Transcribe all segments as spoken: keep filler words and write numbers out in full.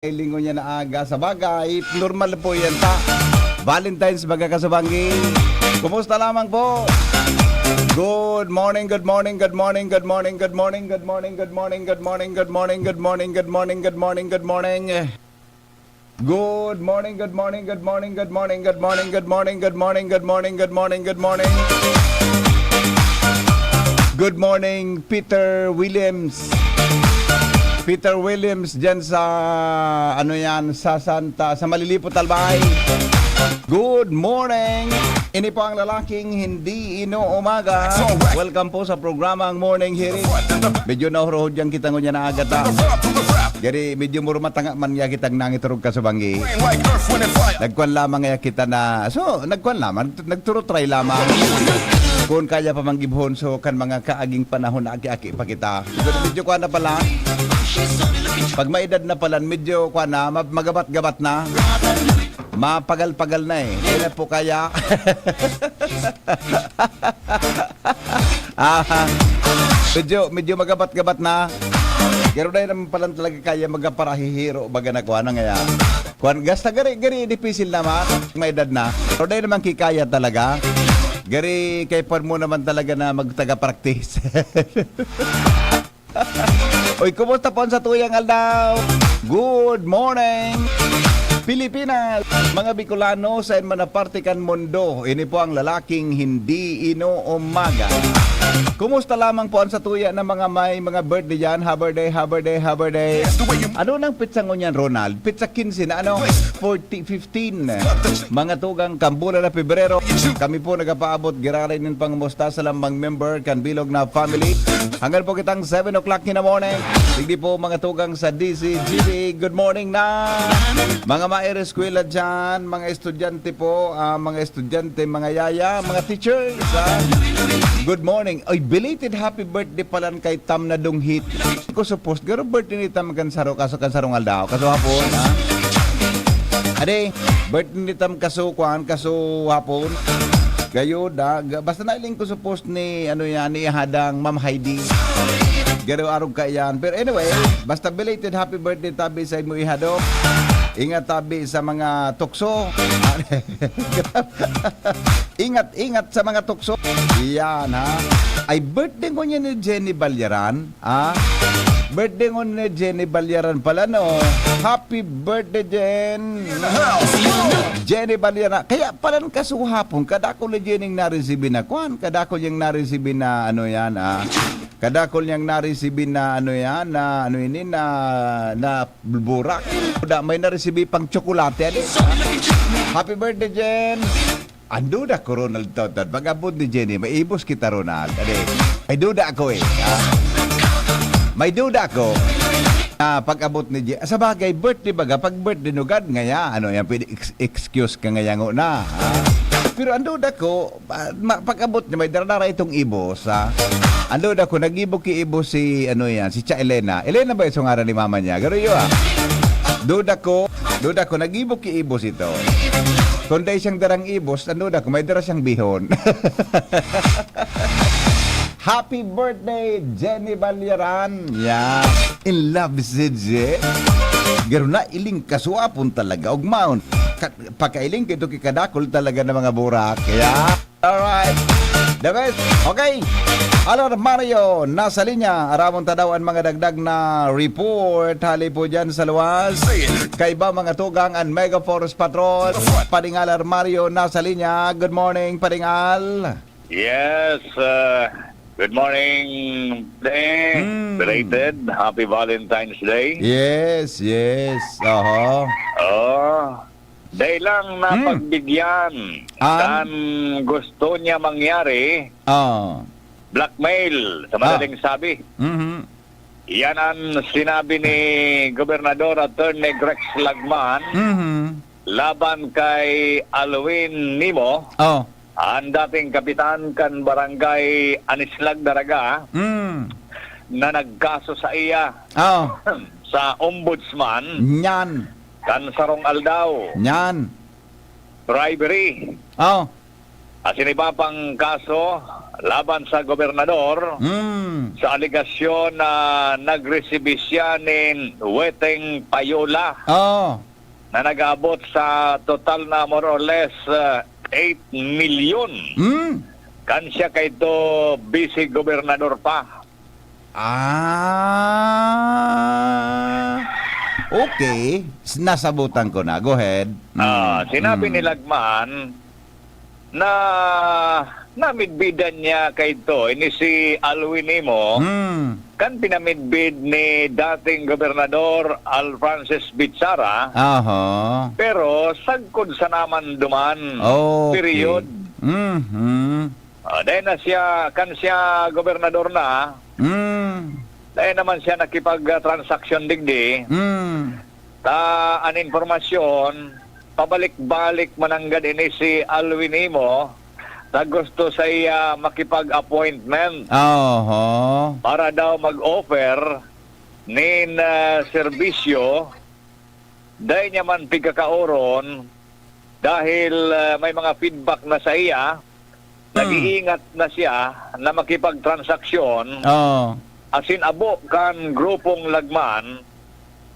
Lingon niya na aga. Sa bagay, normal po yan ta. Valentine's, mga kasubanggi. Kumusta lamang po? Good morning, good morning, good morning, good morning, good morning, good morning, good morning, good morning, good morning, good morning, good morning, good morning, good morning, good morning. Good morning, good morning, good morning, good morning, good morning, good morning, good morning, good morning, good morning, good morning. Good morning, Peter Williams. Peter Williams dyan sa, ano yan, sa Santa, sa Malilipot, Albay. Good morning. Ini po ang lalaking hindi inuumaga. Welcome po sa programa ang Morning Hirit. Medyo nahuruhod yan kita ngunyan na aga ta. Gari, medyo murmatanga man niya kitang nangiturog ka sa banggi. Nagkwan lamang niya kita na, so, nagkwan lamang, nagturutry lamang. Kung kaya pa manggibhon, so, kan mga kaaging panahon na aki-aki pa kita. Siguro medyo kwan na pala. Pag may edad na pala, medyo kwan na, ma- magabat-gabat na. Mapagal-pagal na eh. Kaya po kaya. Ah, medyo, medyo magabat-gabat na. Pero dahil naman pala talaga kaya magaparahihiro, baga na kuha na ngaya. Kuan, gasta gari, gari, dipisil naman. May edad na. Pero dahil naman kikaya talaga. Gari, kay pan mo naman talaga na magtaga-practice. Oy, kumusta po sa tuyang aldaw? Good morning, Pilipinas! Mga Bicolano, sain man na parte kan mundo, ini po ang lalaking hindi inuumaga. Kumusta lamang po ang satuya na mga may mga birthday dyan? Happy birthday, happy birthday, happy birthday. Ano nang petsa ngunyan, Ronald? Petsa quince na ano? Forty, fifteen. Mga tugang kan bulan na Pebrero, kami po nagapaabot giraray nin pangumusta sa lambang member kan bilog na family. Hanggang po kitang seven o'clock in the morning. Digdi po mga tugang sa D C G B. Good morning na mga maeskwela dyan, mga estudyante po, ah, mga estudyante, mga yaya, mga teachers. Ah. Good morning. Ay, belated happy birthday pala kay Tam na Dunghit. Ko supposed, garo birthday ni Tam kan saro, kaso kan sarong aldaw. Kaso hapon, ha? Ade, birthday ni Tam kaso, kwan, kaso hapon. Gayo, da, ga- basta nailing ko supposed ni, ano yan, ni Ihadang Ma'am Heidi. Garo arog ka yan. Pero anyway, basta belated happy birthday tabi sa imo, Ihado. Ingat tabi sa mga tukso. Ingat, ingat sa mga tukso. Yan, ha? Ay, birthday ko niya ni Jenny Balyaran. Ah, birthday ngon ni Jenny Balyaran pala, no? Happy birthday, Jen! Jenny Balyaran. Kaya pala kasuhapon, kadakol ni Jenny na-receive na kwan, kadakol niyang na-receive na ano yan, ah. Kadakol niyang na-receive na ano yan, na ano ini, na, na burak. Da, may na-receive pang tsokolate, ano? Happy birthday, Jen! Ang duda ko, Ronald Toton, pag-abot ni Jenny, maibos kita, Ronald. Ade, may duda ako eh. Ah. May duda ako. Ah, pag-abot ni Jenny. Sa bagay, birthday baga, pag birthday nugad, ngaya, ano yan, pwede ex- excuse ka ngaya ngo na. Ah. Pero ang duda ko, ah, ma- pag-abot niya, may daradara itong ibos, ha? Ang duda ko, nag-ibo ki ibos si, ano yan, si Cha Elena. Elena ba yung ngaran ni mama niya? Garo yun, ah. Duda ko, duda ko, nag-ibo ki ibos ito. Kung dahil siyang darang ibos, ano na, kung may dara siyang bihon. Happy birthday, Jenny Balyaran. Yeah. In love si Jen. Garo na, iling kaswapon talaga. Ugmaon. Ka- pagkailing kito kikadakol talaga ng mga burak. Yeah. Alright. The best. Okay. Alar Mario, nasa linya. Aramon ta daw ang mga dagdag na report. Hali po dyan sa luwas. Kaiba mga tugang ang Mega Force Patrol. Pading Alar Mario, nasa linya. Good morning, Pading Al. Yes, uh, good morning, Deng. Hmm. Belated. Happy Valentine's Day. Yes, yes. Oho. Oh, dahil lang Hmm. napagbigyan An? kan gusto niya mangyari, Oh. blackmail, sa Ah. madaling sabi. Mhm. Yan ang sinabi ni Gobernador Attorney Grex Lagman Mhm. laban kay Alwin Nimo, Oh. ang dating kapitan kan Barangay Anislag, Daraga, Mm. na nagkaso sa iya Oh. sa ombudsman Nyan. kan sarong aldaw. Nyan. Bribery. Oh. Asin iba pang kaso laban sa gobernador Hmm. sa alegasyon na nagresibi siya nin weteng payola Oh. na nag-aabot sa total na more or less, ah, eight milyon. Hmm. Kan siya kaito vice gobernador pa. Ah, okay. S-, nasabutan ko na. Go ahead. Ah, Mm, sinabi mm. ni Lagman na namidbidan niya kaito, ini si Alwin Nimo, Mm. kan pinamidbid ni dating Gobernador Alfrances Bichara, Aha. pero sagkod sana man duman. Okay. Period. Mhm. Ah, dai na siya, kan siya gobernador na, Mm. dai naman siya nakipag, ah, transaksyon digdi. Mm. Ta an impormasyon, pabalik-balik mananggad ini si Alwin Nimo na gusto saiya makipag-appointment Oho. para daw mag-offer nin, ah, serbisyo. Dai niya man pigkakaoron dahil, ah, may mga feedback na saiya, Hmm. nag-iingat na siya na makipagtransaksyon Oo. asin abo kan grupong Lagman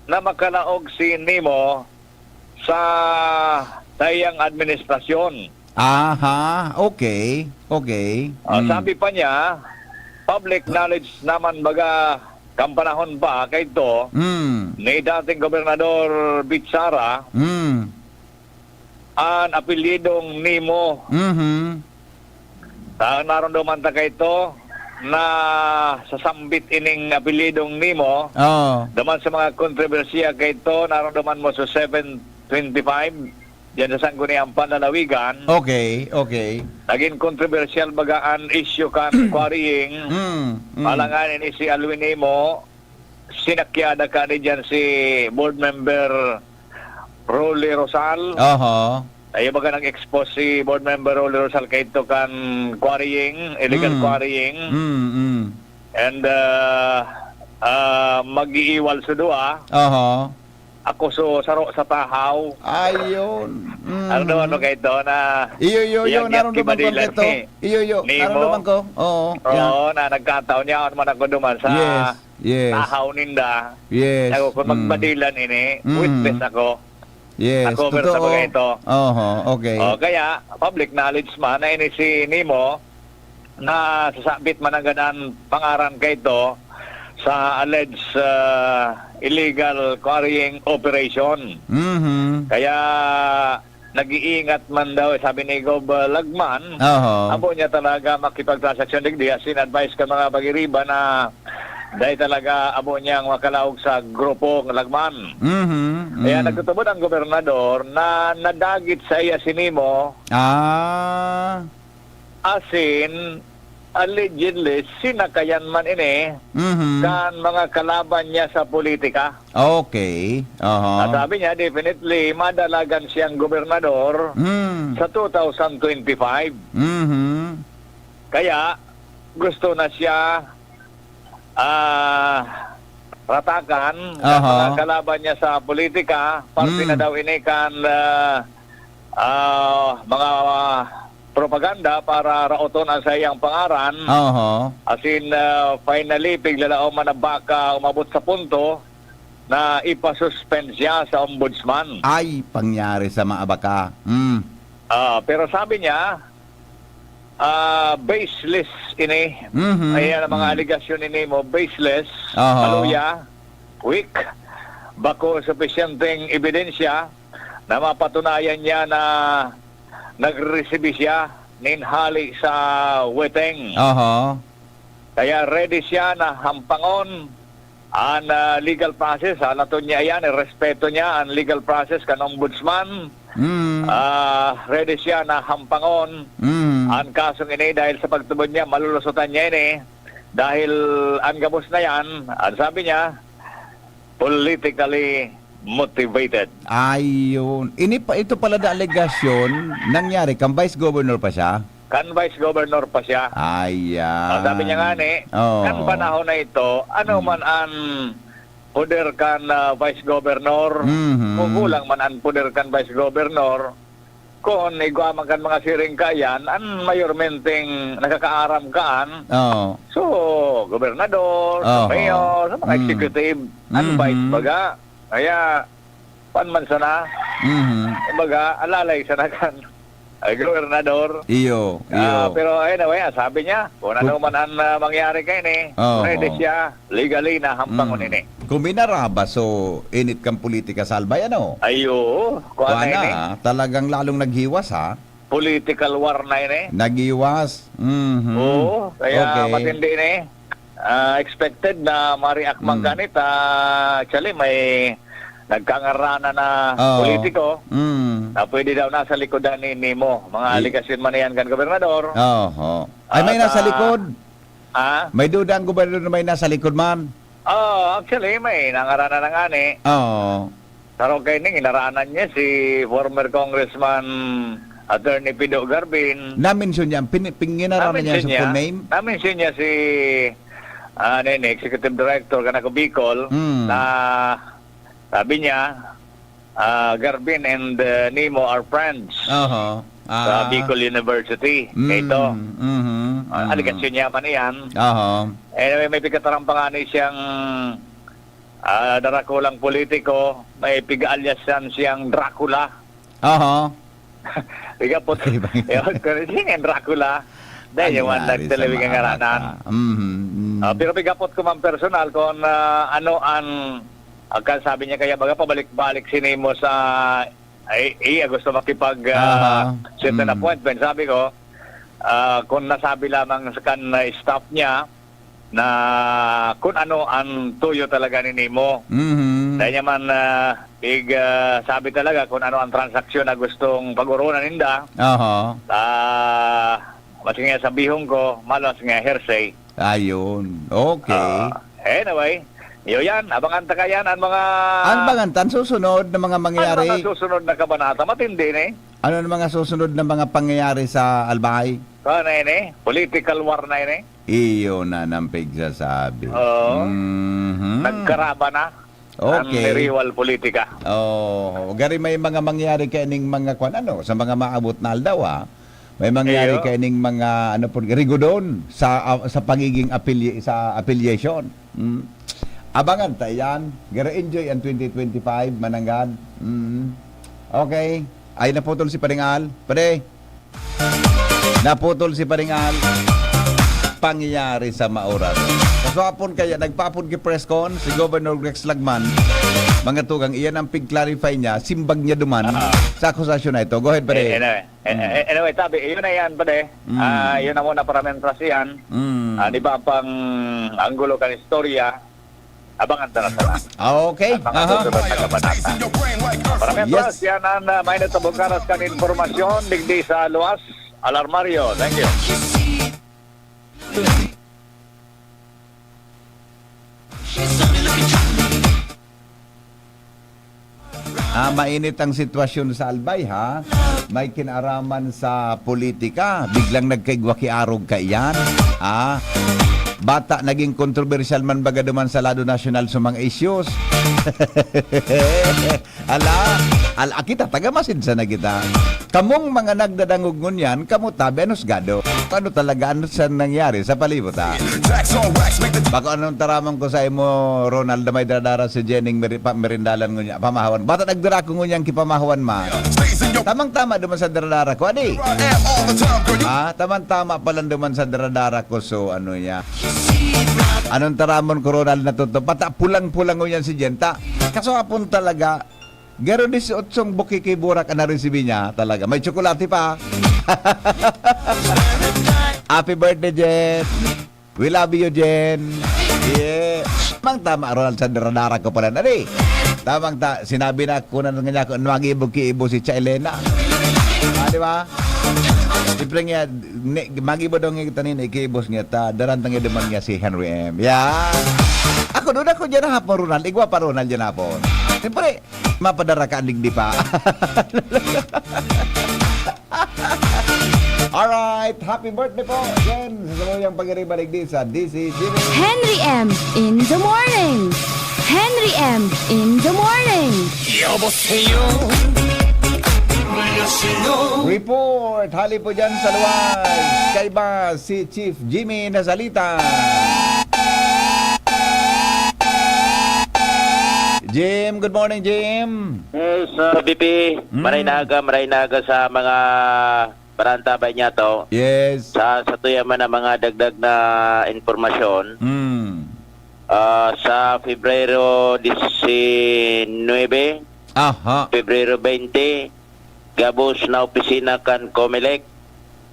na makalaog si Nimo sa saiyang administrasyon. Aha, okay, okay. Ah, Mm. sabi pa niya, public knowledge naman baga kan panahon pa kaidto Mm. ni dating Gobernador Bichara Mm. an apelyidong Nimo. Mhm. Ta-, naromdoman ta kaito na sasambit ining apelyidong Nimo. Oo. Duman sa mga kontrobersiya kaito, naromdoman mo sa seven twenty-five, diyan sa Sangguniang Panlalawigan. Okay, okay. Nagin kontrobersyal baga an isyu kan quarrying. Mm, mm. Alangan ini si Alwin Nimo, sinakyada kani diyan si Board Member Rolly Rosal. Oho. Ayo baga nag-expose si Board Member Rolly Rosal kaidto kan quarrying, illegal Mm. quarrying. Mm, mm. And, ah, ah, mag-iiwal sa duwa. Oho. Ako so saro sa tahaw. Ayun. Mm. Ano, ano kaidto na Iyo, iyo, iyo, iyang naromdoman ko kibadilan kaidto. ni Iyo, iyo, Nemo. naromdoman ko. Oo, yeah. Oo, na nagkataon niya, ano man ako duman sa Yes. Yes. tahaw ninda. Yes. Ako, kung Mm. magbadilan ini, Mm. witness ako. Yes, Ako, pero sa totoo. mga ito. Oho, okay. O, kaya, public knowledge man na ini si Nemo, na sasabit man ang ganang pangaran kaito sa alleged, ah, illegal quarrying operation. Mhm. Kaya, nag-iingat man daw, sabi ni Gob, ah, Lagman, Oho. abo niya talaga makipagtransaksyon digdi, as in, advice ka mga pag-iriba na dai talaga abo niyang makalaog sa grupo ng Lagman. Mhm, Kaya mhm. nagtutubod ang gobernador na nadagit sa iya si Nemo. Ah. Asin, allegedly, sinakayan man ini Mhm. kan mga kalaban niya sa politika. Okay. Aha. At sabi niya, definitely, madalagan siyang gobernador Mm. sa two thousand twenty-five. Mhm. Kaya, gusto na siya, ah, ratakan kan Aha. mga kalaban niya sa politika. Parte Mm. na daw ini kan, ah, ah, mga propaganda para raoton ang saiyang pangaran. Aha. As in, ah, finally, piglalaom man na baka umabot sa punto na ipasuspend siya sa ombudsman. Ay, pangyari sa mga baka. Mm. Ah, pero sabi niya, ah, baseless ini. Mhm. Ayan ang mga Mm. aligasyon ni Nemo, baseless, Aha. maluya, weak, bako supisyenteng ebidensya na mapatunayan niya na nagresebe siya nin hale sa weteng. Aha. Kaya ready siya na hampangon an, ah, legal process. Halaton niya iyan, respeto niya an legal process kan ombudsman. Mm. Ah, ready siya na hampangon Mm. an kasong ini dahil sa pagtubod niya, malulusotan niya ini. Dahil an gabos na yan, an sabi niya, politically motivated. Ayun. Ini pa, ito pala na alegasyon, nangyari kan Vice Governor pa siya? Kan Vice Governor pa siya. Ayan. Ang sabi niya nga ni, Oo. kan panahon na ito, ano Mm. man ang poder kan, ah, Vice Governor, Mhm. kung kulang man ang poder kan Vice Governor, Kun igwa man kan mga siring kaiyan, an mayormenteng nakakaaram kaan, Oo. so, gobernador, sa Oo. mayor, sa mga Mm. executive, an vice Mhm. baga. Kaya, pan man sana, Mhm. kumbaga, alalay sana kan, ay, gobernador. Iyo, Ah, iyo. pero anyway, ang sabi niya, kung ano Ku- man ang, ah, mangyari kaini, Oo. ready siya, legally na hampangon Mm. ini. Kung minaraba, so, init kan politika sa Albay, ano? Ay, oo. Kuha Kuha na na, ini. ah. Talagang lalong naghiwas, ha? Political war na ini. Naghiwas. Mhm. Oo, kaya Okay. matindi ini. Ah, expected na ma-react man Mm. ganit, ah, actually, may nagkangaranan na Oo. politiko Mm. na pwede daw nasa likodan ni Nemo. Mga I- aligasyon man yan kan gobernador. Oho. Ay, may At, nasa ah, likod? ah? May duda ang gobernador na may nasa likod man? Oo, actually, may nangaranan na ngani. Oo. Pero kaining inaranan niya si former Congressman Attorney Pido Garbin. Na-mention niya, pin-, pin-, inaranan niya Na-mention sa niya, full name? na-mention niya si, ah, ano yun, Executive Director kan Ako Bicol, Mm. na sabi niya, ah, Garbin and, uh, Nemo are friends Oho. sa Ah. Bicol University. Mm, Ito. mhm, Ah, mm. aligasyon niya man iyan. Oho. Anyway, may pigkataram pa nga ni siyang, ah, darakulang politiko, may pig-alyasan siyang Dracula. Oho. Pigapot. Ay, bang- Ewan ko rin, sino yung Dracula? Dahil Ano yung nga, nangyari sa nagtalawi mga ang ngaranan. bata? Mhm, mhm. Ah, pero pigapot ko man personal kung, ah, ano ang, ang sabi niya, kaya baga pabalik-balik si Nemo sa, ay, eh, gusto makipag, ah, Aha. certain Mm. appointment. Sabi ko, ah, kung nasabi lamang sa kan, ah, staff niya na kung ano ang tuyo talaga ni Nemo. Mhm. Dahil niya man, ah, big, ah, sabi talaga kung ano ang transaksyon na gustong pag-oronan ninda. Aha. Ah, mas nga sabihon ko, malas nga hearsay. Ayun. Okay. Ah, anyway, yun yan. Abangan ta kayan ang mga Ang bangan tan susunod na mga mangyayari. Ang mga susunod na kabanata. Matindi ni. Ano ang mga susunod na mga pangyayari sa Albay? Ano yun eh? Political war na yun eh. Iyo na nang pigsasabi. Oo. Mhm. Nagkaraba na ang Okay. rival politika. Oo. Gari may mga mangyayari kaining mga kwan, ano, sa mga maabot na aldaw, ha? May mangyayari Iyo. kaining mga, ano po, rigodon sa, ah, sa pagiging apilye-, sa affiliation. Mm. Abangan ta yan. Garo enjoy ang twenty twenty-five, mananggad. Mm. Okay. Ay, naputol si Paring Al. Pare, naputol si Paring Al. Pangyayari sa maoras. Kaswapon kaya, nagpaapod ki press con si Governor Rex Lagman. Mga tugang, iyan ang pig-clarify niya, simbag niya duman Ah. sa akusasyon na ito. Go ahead, pare. Eh, anyway, eh, Mm. eh, anyway, tabi, yun na yan, pare. Mm. Ah, yun na muna para mentras yan. Mm. Ah, di ba, pang anggulo kan istorya, abangan ta na sana. Ah, okay. Ang mga Aha. susunod na kabanata. Para mentras, Yes. yan ang, ah, mainit na bukaras kan impormasyon, digdi sa luwas, Alarmario. Thank you. Ah, mainit ang sitwasyon sa Albay, ha? May kinaraman sa politika. Biglang nagkaigwa ki arog kaiyan, ha? Bata naging kontrobersyal man baga duman sa lado nasyonal sa mga issues. Ala, ala, kita, taga Masin sana kita. Kamong mga nagdadangog ngunyan, kamo tabi, ano, husgado? Ano talaga, ano sa nangyari sa palibot, ha? Bako anong taramon ko sa imo, Ronald, na may daradara si Jenning meri-, pa-, merindalan ngunyan, pamahawan. Bata nagdara ko ngunyan ki pamahawan man. Tamang-tama duman sa daradara ko, adi. Ah, tamang-tama pa lang duman sa daradara ko, so, ano niya. Anong taramon ko, Ronald, natuto? Bata pulang-pulang ngunyan si Jenta. Kaso hapon talaga, garo disyotso buki ki burak ang naresibi niya. Talaga, may tsokolate pa. Happy birthday, Jen. We love you, Jen. Yeah. Tamang-tama, Ronald, sa daradara ko pala na, di. Tamang ta-, sinabi na ko na nga niya, kung magibo ki ibo si Cha Elena. Ah, di ba? Siyempre nga, ni-, magibo daw nga kita nin, ikiibos nga ta, daran ta nga duman nga si Henry M. Yeah. Ako, doon ako dyan hapon, Ronald. Igwa pa, Ronald, dyan hapon. Siyempre, mapadara ka, digdi pa. Alright, happy birthday po, Jen. Sa samuyang pagkiribalik di sa D C G V. Henry M in the morning. Henry M in the morning. 여보세요. Report, hali po dyan sa luwas. Kaiba si Chief Jimmy Nasalita. Jim, good morning, Jim. Yes, uh, B P, Mm. maray na aga, maray na aga sa mga parantabay niya to. Yes. Sa, sa tuya man ang mga dagdag na impormasyon, Mm. ah, sa Febrero disinuybe, Aha. Febrero twenty, gabos na opisina kan Comelec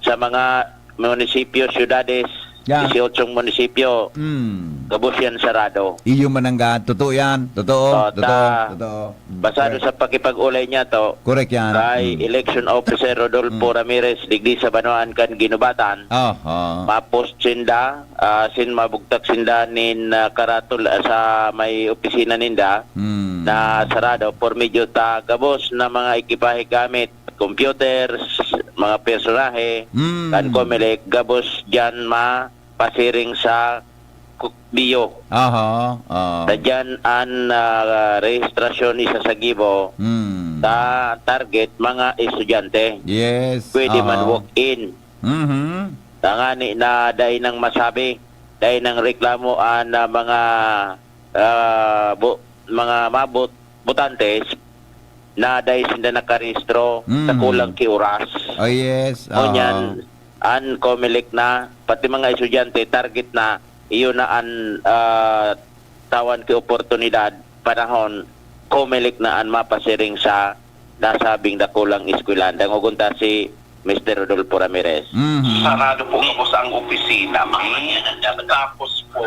sa mga munisipyo, siyudades, Ya. dieciocho munisipyo, Mm. gabos yan sarado. Iyo man ang ga-, totoo yan. Totoo, Oh, totoo, ta-, totoo. Mm, basado correct. sa pakipag-ulay niya to, Correct yan. kay Mm. election officer Rodolfo Mm. Ramirez, digdi sa Banwaan kan Ginubatan, Aha. mapos sinda, ah, sin mabugtak sinda nin, ah, karatol, ah, sa may opisina ninda Mm. na sarado, por medyo ta gabos na mga ekipahe gamit, computers, mga personahe, Mm. kan Comelec, gabos diyan mapasiring sa ku-, biyo. Aha, oo. Sa diyan an, ah, rehistrasyon isa sa gibo, Mm. sa target, mga estudyante. Yes, Pwede man aha. walk-in. Mhm. Tangani na dai nang masabi, dai nang reklamo an, ah, mga, ah, bu-, mga mabot-, botantes na dai sinda nakarehistro sa Mm. kulang ki oras. Oh, yes. Oo. Ngunyan, an Comelec na, pati mga estudyante, target na, iyo na an, ah, tawan ki oportunidad, panahon, Comelec na an mapasiring sa nasabing dakulang eskwelahan. Dangogon ta si Mister Rodolfo Ramirez. Mhm. Sarado po gabos ang opisina, mi. Tapos po,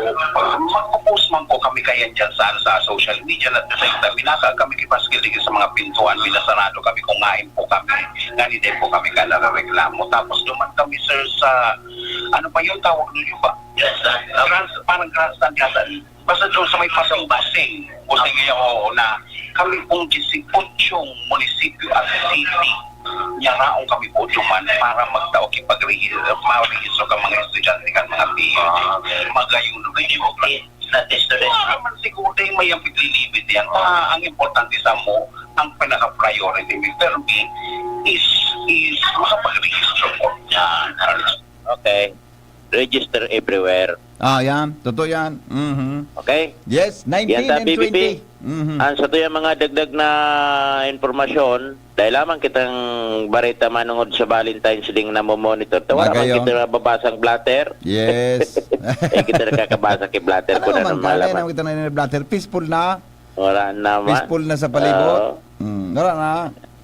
magpo-post man po kami kayan dyan sa, sa social media, na sa kami, naka-, kami kipaskil digdi sa mga pintuan, minasarado kami kung ngain po kami, ngani din po kami ka narareklamo. Tapos duman kami, sir, sa, ano pa yung tawag nun, yung ba? Grandstand. Grand-, parang grandstand yata. Basta doon sa may Pasing-Basing. Busing ngayon, oo, na kami pong dieciocho munisipyo at city, nyaraon kami po duman para magtao kipagrehi-, marehistro ka mga estudyante kan mga P U G. Ah. Magayon na ba yun? It's not just to Wala naman siguro tayo may ang piglilibit yan. Ah, ang importante sa mo, ang pinaka-priority, Mister B, is, is makapagrehistro po. Yan. Okay. Register everywhere. Ah, yan. Totoo yan. Mhm. Okay? Yes, Yan nineteen ta, and B B P. twenty. Mhm. Ang sa tuyang mga dagdag na impormasyon, dahil lamang kitang bareta manungod sa Valentine's Day na mo-monitor. Ta, wala man Magayon. kita nababasang blotter. Yes. Eh, kita nakakabasa kay blotter Ano ko na naman, naman Kale? malaman. Ano kita na yung blotter? Peaceful na? Wala naman. Peaceful na sa palibot? Oo. Hmm, wala na.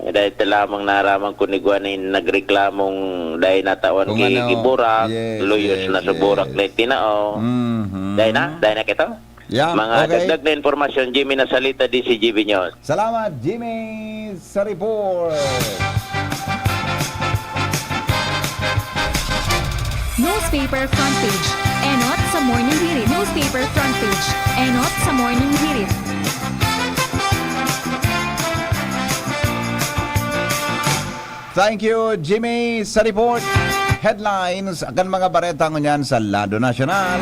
Eh, dahil ito lamang naraman ko ni Juan, eh, nagreklamong dahil natawan Kung ki-, ano, kiburak, yes, luyos yes, na sa burak yes. na itinao. Mhm. Dahil na? Dahil na kita? Yeah, Mga okay. dagdag na impormasyon, Jimmy Nasalita, D C G B News. Salamat, Jimmy, sa report. Newspaper front page. Enot sa Morning Hirit. Newspaper front page. Enot sa Morning Hirit. Thank you, Jimmy, sa report. Headlines kan mga bareta ngunyan sa lado nasyonal.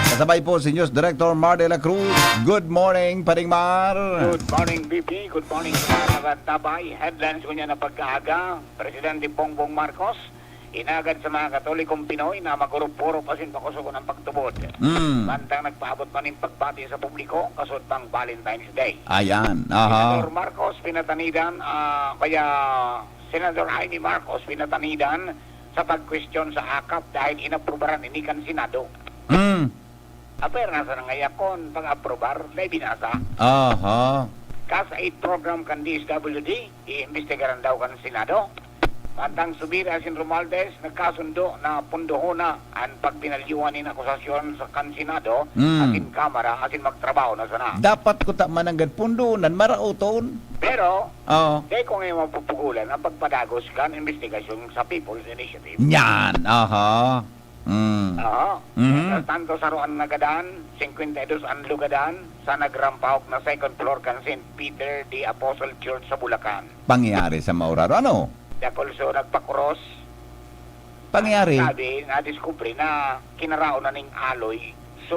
Kasabay po si News Director Mar de la Cruz. Good morning, Paring Mar. Good morning, B P. Good morning sa mga nakatabay. Headlines ngunyan na pagkaaga. Presidente Bongbong Marcos inagad sa mga Katolikong Pinoy na magurop-urop asin pakosogon ang pagtubod. Mm. Samantang nagpaabot man nin pagbati sa publiko, kasuodpang Valentine's Day. Ayan, aha. Senador Marcos pinatanidan, ah, kaya Senador Imee Marcos pinatanidan sa pagkwestiyon sa akap dahil inaprubaran ini kan Senado. Mm. Apwera na sana ngaya kun pag-aprobar, dai binasa. Aha. CAS aid program kan D S W D, iimbestigaran daw kan Senado. Samantang Zubiri asin Romualdez nagkasundo na pundohon na an pagpinalyuhan nin akusasyon sa kan Senado Mm. asin Kamara asin magtrabaho na sana. Dapat kuta mananggad pundohonan, maraoton. Pero, Oo. dai ko ngayon mapupugulan ang pagpadagos kan investigasyon sa People's Initiative. Yan, aha. Mm. Oo. Mhm. Mientras tanto, saro an nagadan, singkwenta y dos an lugadan sa nagrampawak na second floor kan Saint Peter the Apostle Church sa Bulacan. Pangyayari sa mauraro. Ano? Dakul so nagpakuros. Pangyayari? Sabi, nadiskubre na kinaraon na ning aloy so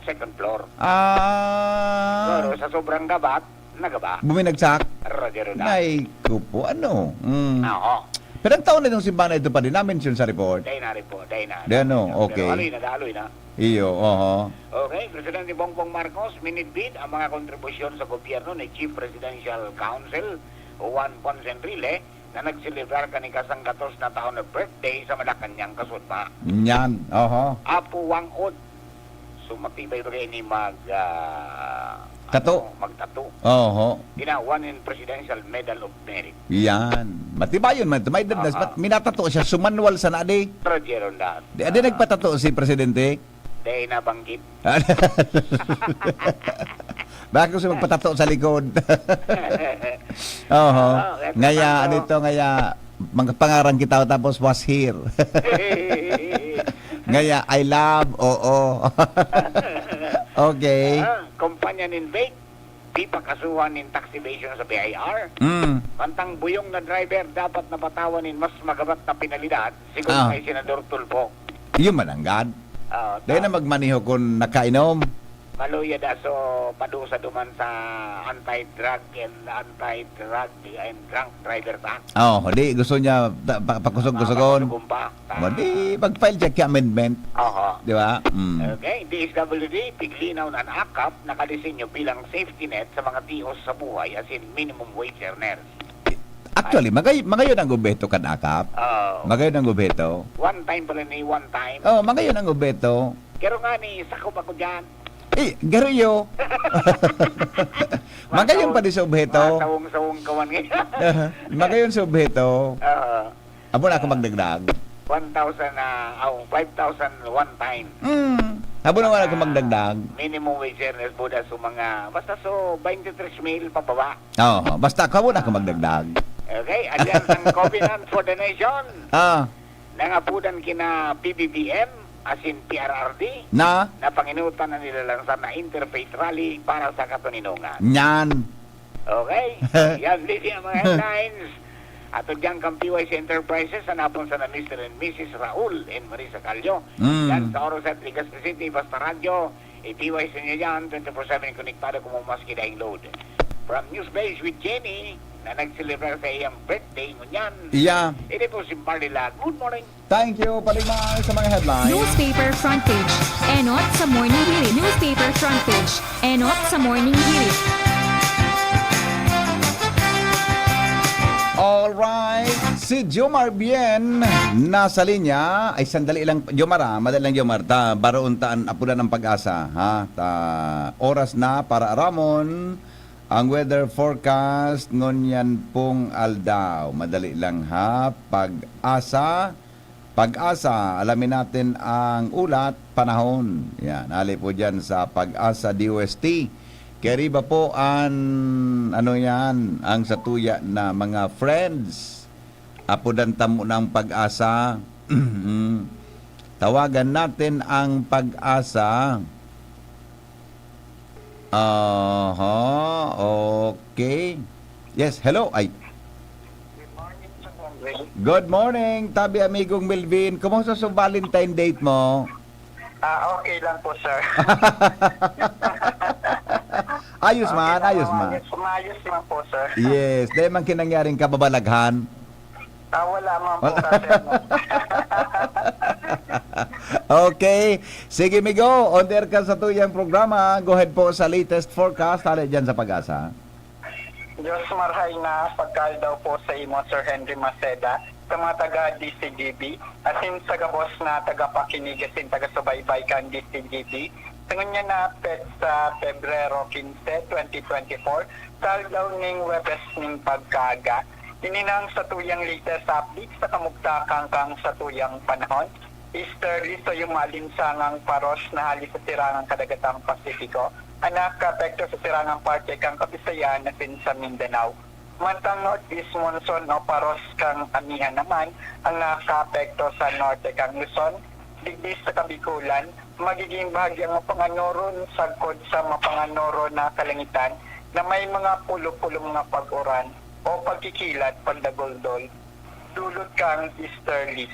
second floor. Ah. Pero sa sobrang gabat, Nagaba? Buminagsak? Roger Rodan. Nay, ko po, ano? Mm. Oo. Pero ang taon na itong simbahan na ito pa din, na-mention sa report? Dahil na report, dahil na. Di ano, Pero okay. Aloy na, aloy na. Iyo, oho. Okay, Presidente Bongbong Marcos, minidbid ang mga kontribusyon sa gobyerno ni Chief Presidential Counsel Juan Ponce Enrile na nagselebrar kan ikasanggatos na taon na birthday sa Malacañang, Kasudma. Yan, oho. Apo Wang Od, so matibay ba kayo ni mag, ah, Tato. Ano, magtato? Oho. Tinawan in Presidential Medal of Merit. Yan. Matibayon man ito. May dadas, Aha. mat-, minatato siya. Sumanwal sa nadi. Roger Rodan. Di, di Ah. nagpatato si Presidente? Di, nabanggit. Baka gusto magpatato sa likod. Oho. Oo, eto Ngaya, tato. ano ito, ngaya, mga pangarang kita tapos was here. Ngaya, I love, oo. Okay. Ah, kumpanya nin vape, di pakasuhan nin tax evasion sa B I R. Mm. Mantang buyong na driver dapat napatawan nin mas magabat na penalidad, sigon Ah. kay Senador Tulfo. Yun mananggad. Ah, Dahil na ta- magmaneho kung nakainom. Maluya da, so, padusa duman sa anti-drug and anti-drug and drunk driver ta. Oh, di, gusto niya ta-, pa-, pakusog-kusugon. Pakusugumpa. Ta- Well, di, mag-file siya ki amendment. Oho. Di ba? Mm. Okay, D S W D, piglinaw na an akap nakadisenyo bilang safety net sa mga tios sa buhay, as in minimum wage earners. Actually, magay-, magayon ang obheto kan akap. Oo. Magayon ang obheto. One time pala ni, one time. Oh, magayon ang obheto. Pero nga ni, sakop ako dyan. Eh, garo iyo. Magayon pa di sa obheto. Masawong-sawong ka man ngayon. Magayon sa obheto. Oo. Abo na ako magdagdag. One thousand, ah, oh, five thousand one time. Mm. Abo na wala ako Ah, magdagdag. Minimum wage earners po na so mga, basta so, twenty-three mil pababa. Oo, basta ako, abo na ako magdagdag. Okay, Alliance ng Covenant for the Nation. Ah. Nangapudan kina P B B M, asin P R R D, Na? na panginutan na nila lansar na interfaith rally para sa katoninongan. Nyan. Okay? Yan, busy ang mga headlines. At diyan kang P Y C Enterprises, hanapon sa na Mister and Missus Raul and Marisa Callo. Mm. Yan sa Oro Set, Legazpi City, Basta Radyo, i-P Y C niya yan, twenty-four seven konektado kung maski daing load. From News Base with Jenny, na nagselebrar sa iyang birthday ngunyan. Iya. Ini po si Marlila. Good morning. Thank you, Paligmay, sa mga headlines. Newspaper front page. Enot sa Morning Hirit. Newspaper front page. Enot sa Morning Hirit. Alright. Si Jomar Bien nasa linya. Ay, sandali lang, Jomar, ah. Madali lang, Jomar. Ta, baroon ta an apudan ng Pag-asa, ha? Ta, oras na para aramon ang weather forecast ngunyan pong aldaw. Madali lang, ha? Pag-asa. Pag-asa, alamin natin ang ulat, panahon. Yan, hali po dyan sa Pag-asa D O S T. Kaya riba po an, ano yan, ang satuya na mga friends. Apodan tamo ng Pag-asa. Tawagan natin ang Pag-asa. Aha, okay. Yes, hello. Ay. Good morning, Sir Henry. Good morning, tabi amigong Melvin. Kumusta sa Valentine date mo? Ah, okay lang po, sir. Ayos Okay man, lang, ayos man. Maayos, maayos lang po, sir. Yes, dahil man kinangyaring kababalaghan. Ah, wala man po, Wala. sir. Okay. Sige, Migo, on air ka sa tuyang programa. Go ahead po sa latest forecast. Hali dyan sa Pag-asa. Diyos marhay na pagkaaldaw po sa imo, Sir Henry Maceda, sa mga taga D C G B, asin sa gabos na tagapakinig asin taga-subaybay kan D C G B. Sa ngunyan na petsa, Pebrero quince, twenty twenty-four, sa aldaw ning Huwebes ning pagkaaga, ini na ang satuyang latest update sa kamugtakan kan satuyang panahon. Easterly, so yung maalinsangang paros na hali sa sirangang kadagatang Pasipiko, ang nakakaapekto sa sirangang parte kan Kabisayan asin sa Mindanao. Mantang northeast monsoon o paros kan amihan naman ang nakakaapekto sa norte kan Luzon, digdi sa Kabikulan, magiging bahagyang mapanganoron sagkod sa mapanganoro na kalangitan na may mga pulo-pulong na pag-uran o pagkikilat, pagdaguldol. Dulot kan easterlies.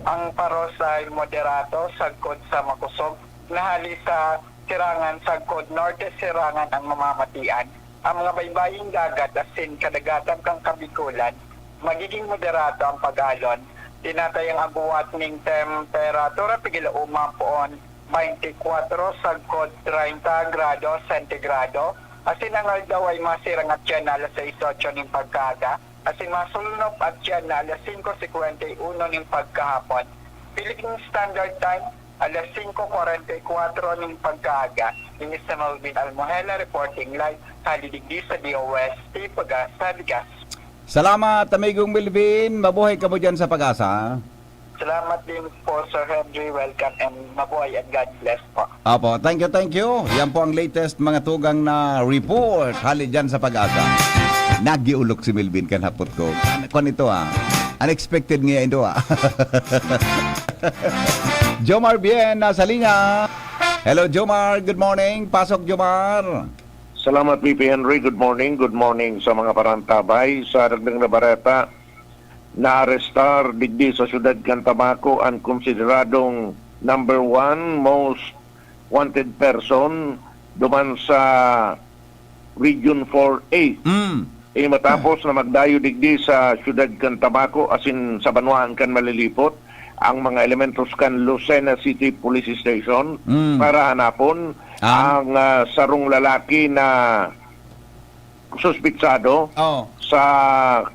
Ang paros ay moderato sagkod sa makosog na hali sa sirangan sagkod norte sirangan ang mamamatian. Ang mga baybaying dagat asin kadagatan kan Kabikolan, magiging moderado ang pag-alon. Tinatayang agwat ning temperatura pigil uma poon, baynte kwatro sagkod treinta grado sentigrado, asin ang aldaw ay masirang atyan na alas sais otso nin pagkaaga, asin masulnop atyan na alas singko singkwenta y uno nin pagkahapon. Philippine Standard Time, alas singko kwarenta y kwatro nin pagkaaga. Ini si Melvin Almohela reporting live hali digdi sa D O S T Pagasa, Legazpi. Salamat, amigong Melvin. Mabuhay kamo diyan sa Pagasa. Salamat din po, Sir Henry. Welcome and mabuhay and God bless po. Apo, thank you, thank you. Yan po ang latest mga tugang na report hali diyan sa Pagasa. Nagiulok si Melvin kan hapot ko. Ano, kwan ito, ah? Unexpected nga ito, ah. Jomar Bien, nasa linya. Hello, Jomar. Good morning. Pasok, Jomar. Salamat, V P Henry. Good morning. Good morning sa mga parantabay. Sa dagdag na bareta, naarestar digdi sa siyudad kan Tabaco an konsideradong number one most wanted person duman sa Region four A. Mm. Ini matapos na magdayo digdi sa siyudad kan Tabaco asin sa banwaan kan Malilipot ang mga elementos kan Lucena City Police Station Mm. para hanapon Ah. ang, ah, sarong lalaki na suspitsado Oh. sa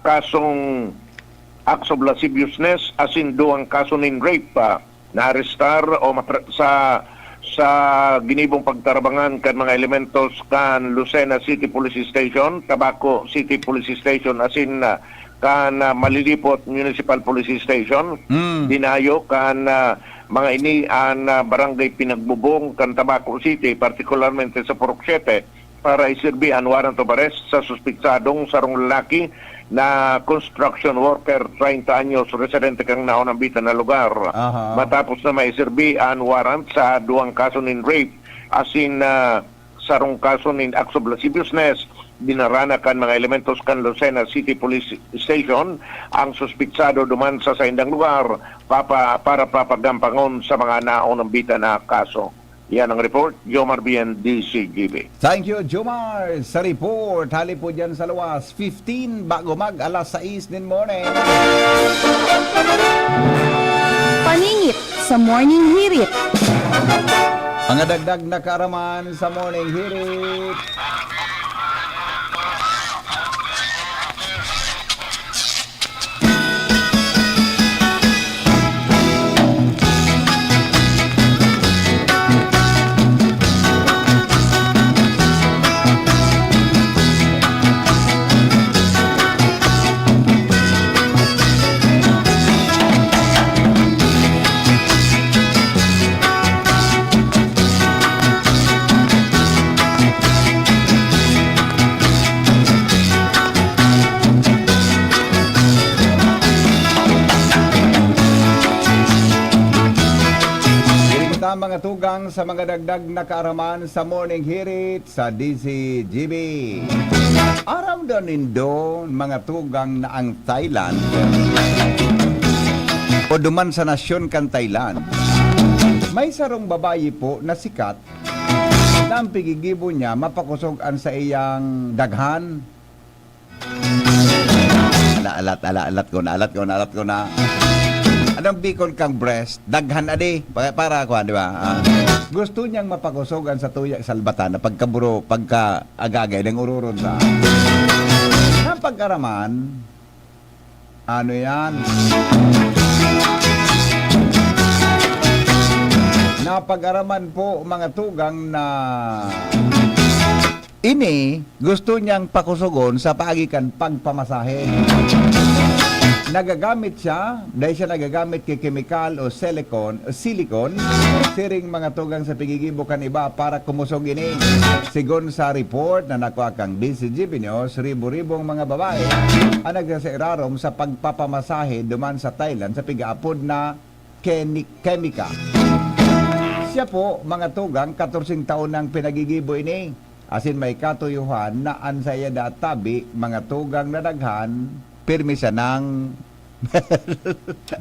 kasong acts of lasciviousness asin duwang kaso nin rape, ah, naarestar o matra-, sa, sa ginibong pagtarabangan kan mga elementos kan Lucena City Police Station, Tabaco City Police Station asin, ah, kan, ah, Malilipot Municipal Police Station. Mm. Dinayo kan, ah, mga ini an, ah, barangay Pinagbubong kan Tabaco City, partikularmente sa Purok Siete, para iserbi an warrant of arrest sa suspitsadong sarong lalaki na construction worker, treinta anyos, residente kan naunambitan na lugar. Aha. Matapos na maiserbi an warrant sa duwang kaso nin rape asin, ah, sarong kaso nin acts of lasciviousness, dinara na kan mga elementos kan Lucena City Police Station ang suspitsado duman sa saindang lugar papa-, para papagampangon sa mga naunambitan na kaso. Yan ang report, Jomar Bien, D C G B. Thank you, Jomar, sa report. Hali po dyan sa luwas, fifteen, bago mag alas sais nin morning. Paningit sa Morning Hirit. Mga dagdag na kaaraman sa Morning Hirit. Diri kita, mga tugang, sa mga dagdag na kaaraman sa Morning Hirit sa D Z G B. Aram daw nindo, mga tugang, na ang Thailand o duman sa nasyon kan Thailand, may sarong babayi po na sikat na ang pigigibo niya mapakosog an saiyang daghan. Naalat, ala-, alat ko, naalat ko, naalat ko na. Anong Bicol kang breast? Daghan adi. Pa-, para, kuwan, di ba? Ah, gusto niyang mapakosog an satuya salbatan na pagkaburo, pagka-agagay, nang ururon sa. Ang pag-araman, ano yan? Napag-araman po, mga tugang, na ini gusto niyang pakusogon sa paagi kan pagpamasahe. Nagagamit siya, dahil siya nagagamit ki kemikal o silicone, o silicone, siring mga tugang sa pigigibo kan iba para kumusog ini. Sigon sa report na nakua kan D Z G B News, ribo-ribong mga babae ang nagsasairarom sa pagpapamasahe duman sa Thailand sa pigaapod na keni-, kemika. Siya po, mga tugang, katorseng taon nang pinagigibo ini. Asin may katuyohan na an saiya da tabi, mga tugang, na daghan, pirmi siya nang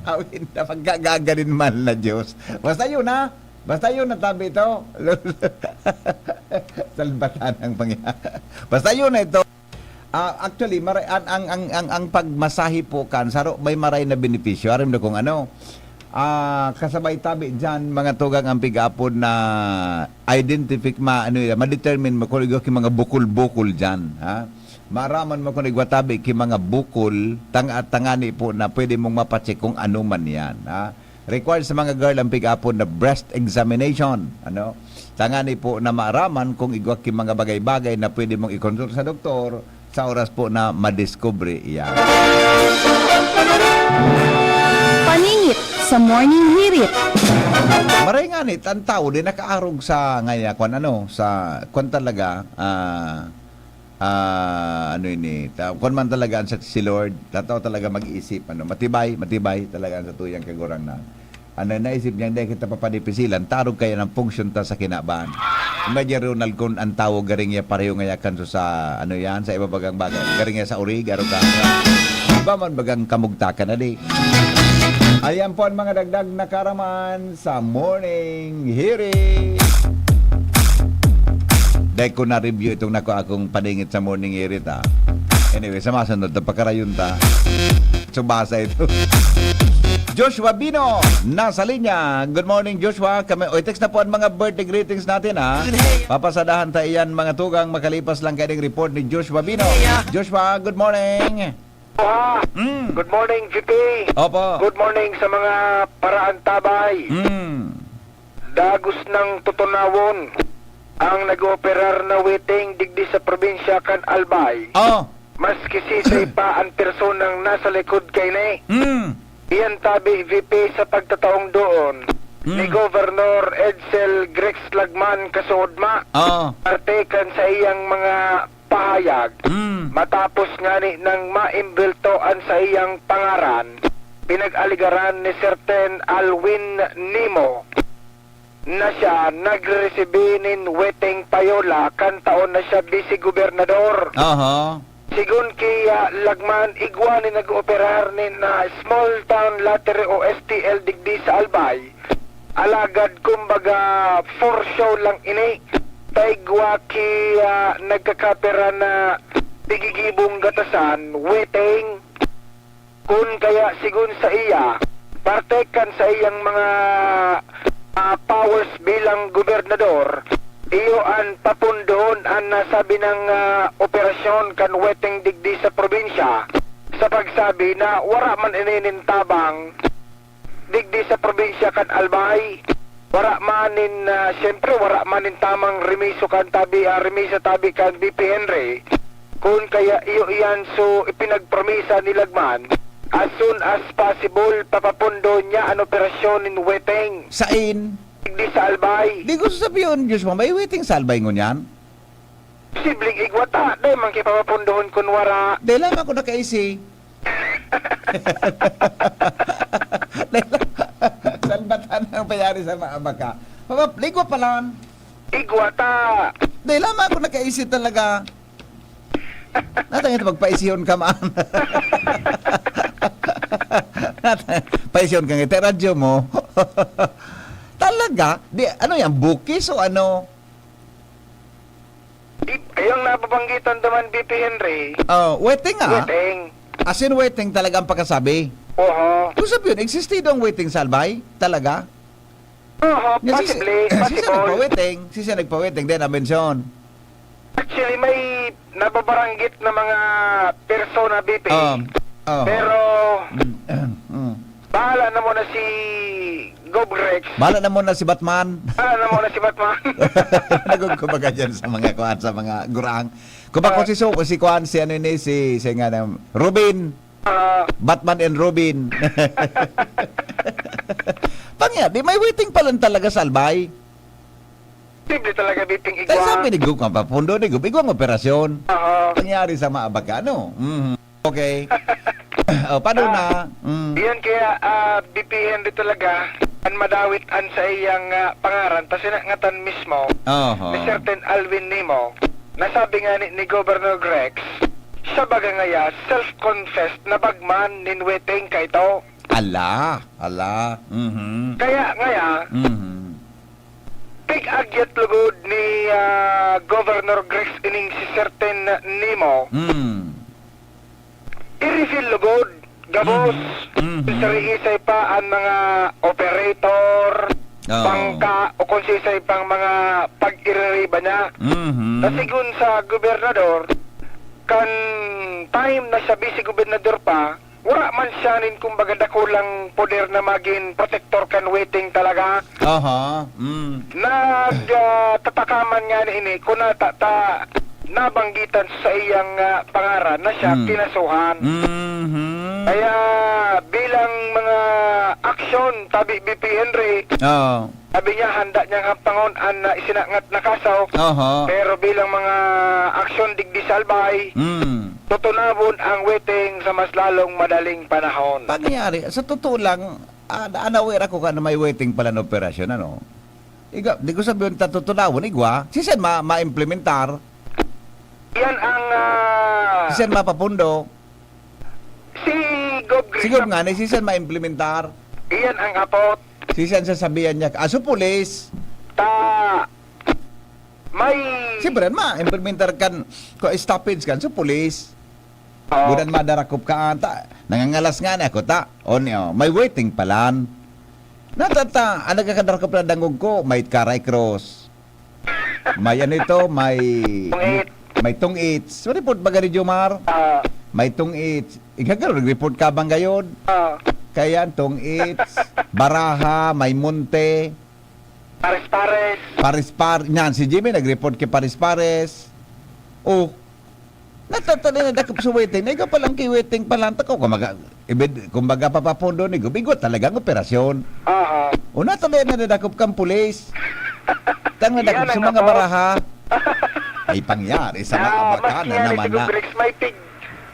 awin na pagkagaganin man na Diyos. Basta yun, ha? Basta yun ang tabi ito. Salbatan ang pangya-, basta yun na ito. Ah, actually, maray-, ang, ang, ang, ang, ang pagmasahe po kan saro may maray na benepisyo. Aram na kung ano. Ah, kasabay tabi dyan, mga tugang ang pig-apod na identific ma-, ano yan, ma-determine mo kung igwa ki mga bukol-bukol dyan, ha? Maaraman mo kung igwa tabi ki mga bukol, tang-, at tangani po na pwede mong mapacheck kung ano man yan, ha? Required sa mga girl ang pig-apod na breast examination, ano? Tangani po na maaraman kung igwa ki mga bagay-bagay na pwede mong i-consult sa doktor sa oras po na madiskubre iyan. Paningit sa Morning Hirit. Maray nga ni, ang tao di nakaarog sa ngaya, kwan ano, sa, kwan talaga, ah, ah, ano ini, ta-, kwan man talaga ang sa-, si Lord, tataw talaga mag-iisip, ano, matibay, matibay talaga ang satuyang Kagurangnan. Ano, naisip niya, "Hindi kita papanipisilan, tarog kaya ng function ta sa kinaban." Imagine, Ronald, kung ang tawag garing niya pareho nga yakan so sa, ano yan, sa iba bagang bagay. Garing niya sa urig, arog ka. Iba man bagang kamugtakan na di. Ayan po ang mga dagdag na karaman sa Morning Hearing. Dahil ko na-review itong nako akong paningit sa Morning Hearing, ha. Anyway, sa masunod na pakarayon ta. Subasa ito. Joshua Bino, nasa linya. Good morning, Joshua. Kami, oy, text na po ang mga birthday greetings natin, ha. Papasadahan ta iyan, mga tugang, makalipas lang kaya ding report ni Joshua Bino. Joshua, good morning. Ah, Mm. Good morning, G P. Opo. Good morning sa mga paraantabay. Mm. Dagos nang tutunawon ang nag-ooperar na waiting digdi sa probinsya kan Albay. Oh. Maski sisay pa ang personang nasa likod kaini. Mm. Iyan tabi, V P, sa pagtataong doon ni Mm. Governor Edsel Grex Lagman Kasuodma. Oh. Parte kan sa iyang mga pahayag, Mm. matapos ngani nang maimbelto an saiyang pangaran, pinag-aligaran ni Serten Alwin Nimo na siya nagreresibi nin weteng payola kan taon na siya bise-gobernador. Aha. Sigon ki, ah, Lagman, igwa ni nag-ooperar nin, ah, small town lottery o S T L digdi sa Albay. Alagad, kumbaga, for show lang ini. Ta igwa ki, ah, nagkakapira na tigigibong gatasan, weteng, kun kaya, sigon sa iya, parte kan sa iyang mga, ah, powers bilang gobernador, iyo an papundohon an nasabi nang, ah, operasyon kan weteng digdi sa probinsya, sa pagsabi na wara man ini nin tabang digdi sa probinsya kan Albay. Wara man nin, ah, siyempre, wara man nin tamang remiso kan tabi, ah, remisa tabi kan V P Henry. Kun kaya iyo iyan so ipinagpromisa ni Lagman, as soon as possible, papapundo niya an operasyon nin weteng. Sain? Digdi sa Albay. Di ko sasabihin, Diyos mo, may weteng sa Albay ngunyan? Posibleng igwa ta, dai man ki papapundohon kun wara. Dai lang ako nakaisi. Dai lang. Salbatan ang payari sa mga baka. Papa, igwa pa lang. Igwa ta. Dai lang ako nakaisi talaga. Natang ito, magpaisihon ka man. Paisihon ka ngiti, radyo mo. Talaga? Di, ano yan, bukis o ano? Di, kayong nababanggitan naman, V P Henry. Oh, weteng, ah. Weteng. As in, weteng talaga ang pagkasabi. Oho. Kung sabi yun, existido ang weteng sa Albay? Talaga? Oho, Nga si, possibly, si siya possible. Nagpaweteng, si siya nagpaweteng, then na-mention. Actually, may nababaranggit na mga persona, V P. Um, oh. Pero, Mm, mm. Bahala na muna si Gov Rex. Bahala na muna si Batman. Bahala na muna si Batman. Nagugkubaga dyan sa mga kuwan, sa mga gurang. Kung ba Ah. kung si Su-, si kuwan, si ano ini, si, si nga na, Robin. Ah. Batman and Robin. Pangya, di may weteng pa lang talaga sa Albay. Posible talaga, V P, igwa. Kaya sabi ni Gov, ang papundo ni Gov, igwang operasyon. Oo. Nangyari sa mga abaka, ano? Mhm. Okay. Oh, paano Ah, na? Mm. Yun kaya, ah, V P Henry talaga, an madawit an sa iyang, ah, pangaran, ta sinangatan mismo Oho. ni Serten Alwin Nimo, nasabi nga ni, ni Governor Grex, siya baga ngaya, self-confessed na bagman nin weteng kaito. Ala, ala. Mhm. Kaya ngaya, Mhm. Pig-agyat lugod ni, ah, Governor Grex ining si Certain Nemo. Mm. I-reveal lugod, gabos, Mhm. Mhm. Isay-isay pa ang mga operator, Oo. bangka, o kung sa isay pang mga pag-iririba niya. Mhm. Na sigun sa gobernador, kan time na siya vice gobernador pa, wala man siya nin, kumbaga, dakulang poder na magin protektor kan waiting talaga. Aha, mm. Nag, ah, tatakaman nga ini, kung nata-, ta-, nabanggitan sa iyang, ah, pangaran na siya Mm. kinasuhan. Mhm. Kaya bilang mga aksyon, tabi B P Henry, Oo. sabi niya, handa niyang hampangon an, ah, isinangat na kaso. Aha. Pero bilang mga aksyon digdi sa Albay, Mm. tutunawon ang waiting sa mas lalong madaling panahon. Pangyayari, sa totoo lang, ah, unaware ako ka na may waiting pala na operasyon, ano? Iga, di ko sabihin, tatutunawon, igwa. Sisan ma-, ma-implementar? Yan ang, ah, Sisan mapapundo? Si Gob Gris. Si Gob nga, ni sisan ma-implementar? Iyan ang apot. Sisan sasabihan niya, "Aso pulis." Ta, may Siyempre, ma-implementar kan, kung stoppage kan, so pulis. Oo. Budan madarakop ka ata. Nangangalas nga na ako, ta. O niyo, may waiting palan. Natata, ang nagkakadarakop na dangog ko, may Caray Cross. May ano ito, may, Tungit. May tungits. Report ba gani, Jomar? Ah. May tungits. Igagaro, nag-report ka bang gayon? Ah. Kaya yan, tungits, baraha, may munte. Pares-pares. Pares-par-, yan, si Jimmy nag-report kay Pares-pares. Oh, natatalinadakop sa waiting. Na ikaw palang kay waiting palang tako. Kumaga, ibid-, kumbaga, papapundo ni Gub, igwa talagang operasyon. Oo. O natali na nadakop kang pulis. Tang nadakop Yan sa ang mga kapot. Baraha. Ay, pangyari sa Ah, mga baka na maski yan, naman ito na. Bricks, may pig-,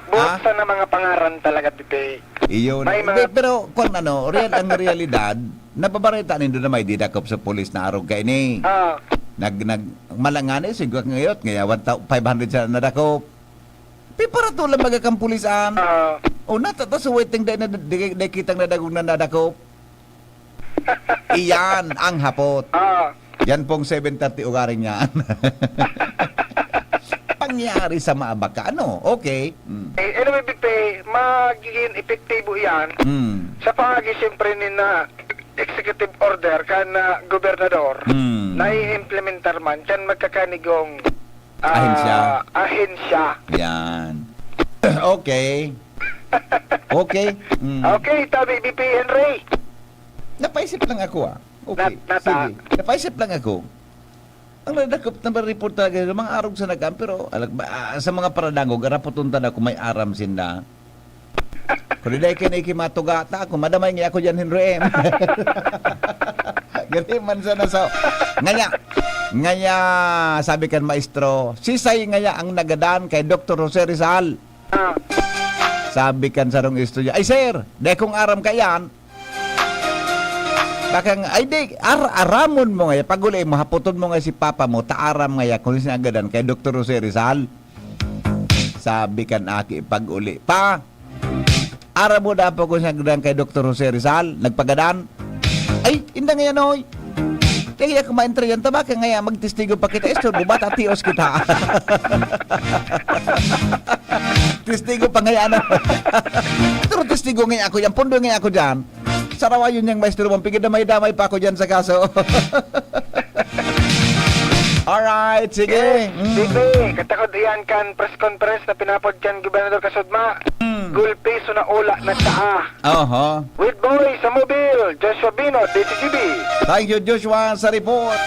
buot Ah? sa na mga pangaran talaga, Pipi. Iyon. May Hindi, mga pero kung ano, real, ang realidad, nababarita nindo na may didakop sa pulis na arog kaini. Ah. Nag-, nag-, malangani, siguro ngayot, ngayawan ta-, five hundred sa nadakop. Piparato lang baga kan pulis an. Ah. O, natata sa waiting day na, di, di kitang nadagog na nadakop. Iyan ang hapot. Ah. Yan pong seven thirty ugaring yan. Pangyari sa maabaka. Ano? Okay. Mm. Eh, anyway, Big Pay, magiging epektibo yan Mm. sa pangagi, siyempre, ni na executive order kan, ah, gobernador Mm. na i-implementar man kan magkakanigong, ah, Ahensya. ahensya. Yan. Okay. Okay. Mm. Okay, tabi, B P Henry. Napaisip lang ako, ah. Okay, Nat-, nata- sige. Napaisip lang ako. Ang nadakop na report talaga, yung mga arog sa nagam, pero alag-, ah, sa mga paradangog, araputon ta na kung may aram sinda. Kung di dahil kayo na ikimatugata, kung madamay nga ako dyan, Henry M. Galing man sana sa, ngaya, ngaya, sabi kan maestro, "Sisay ngaya ang nagadan kay Doktor Jose Rizal?" Ah. Sabi kan sarong istorya, "Ay, sir, dai kong aram kaiyan." Bakang, ay, di, ar-, aramon mo ngaya, pag-uli mo, hapoton mo ngaya si papa mo, ta aram ngaya kung sino nagadan kay Doktor Jose Rizal. Sabi kan aki, pag-uli, "Pa, aram mo dapat kung sino nagadan kay Doktor Jose Rizal? Nagpagadan?" "Ay, inda ngaya, Noy. Kaya ako maentry yan, tabaka ngaya, magtestigo pa kita, istorbo, bata tios kita." Testigo pa ngaya, ano? Pero testigo ngaya ako yan, pundo ngaya ako dyan. Sarawayon niyang maestro mong pigil, damay-damay pa ako dyan sa kaso. Alright, sige. Yes, Mm. Bibi, katakod iyan kan press conference na pinapod kan Gobernador Kasudma. Mm. Gulpi, sunaola na siya, ah. Oho. With Boy sa Mobile, Joshua Bino, D T G B. Thank you, Joshua, sa report.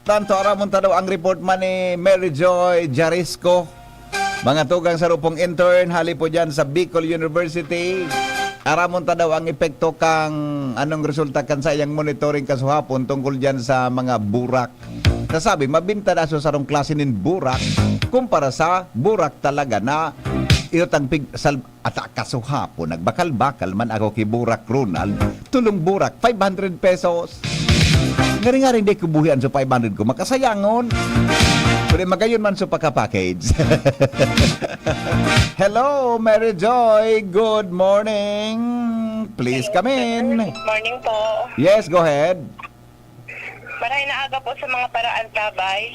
Tanto, aramon ta daw ang report man ni Mary Joy Jarisco. Mga tugang sa rupong intern, hali po dyan sa Bicol University. Aramon ta daw ang epekto kang anong resulta kan sa iyang monitoring kasuhapon tungkol dyan sa mga burak. Nasabi, mabinta na sa sarong klase nin burak kumpara sa burak talaga na iyo tang pig-, sal-, At kasuhapon, nagbakal-bakal man ako ki Burak Ronald, tulong burak, five hundred pesos. Ngari-ngari, hindi ko buhian sa five hundred ko, makasayangon. Pero magayon man sa pagka-package. Hello, Mary Joy. Good morning. Please come in. Good morning po. Yes, go ahead. Maray na aga po sa mga paraantabay.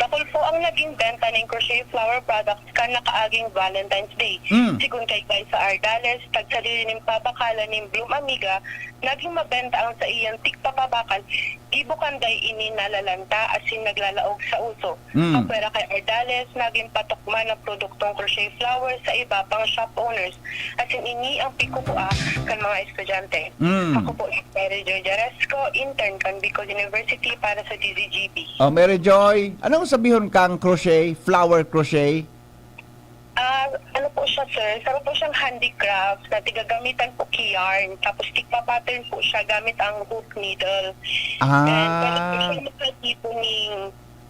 Bakol po ang naging benta ning crochet flower products kan nakaaging Valentine's Day. Mm. Sigon kay Gaysa Ardales, tagsadiri nin pabakalan nin Bloom Amiga, naging mabenta ang saiyang tigpapabakal, gibo kan dai ini nalalanta asin naglalaog sa uso. Mm. Apwera kay Ardales, naging patok man ang produktong crochet flower sa iba pang shop owners. Asin ini ang pigkukua kan mga estudyante. Mm. Ako po si Mary Joy Jaresco, intern kan Bicol University para sa D Z G B. Oh, Mary Joy, anong sabihon kang crochet, flower crochet? Ah, ano po siya, sir? Saro po siyang handicraft na tigagamitan po ki yarn. Tapos tigpa-pattern po siya gamit ang hoop needle. Ah. And pwede po siya makatipo ning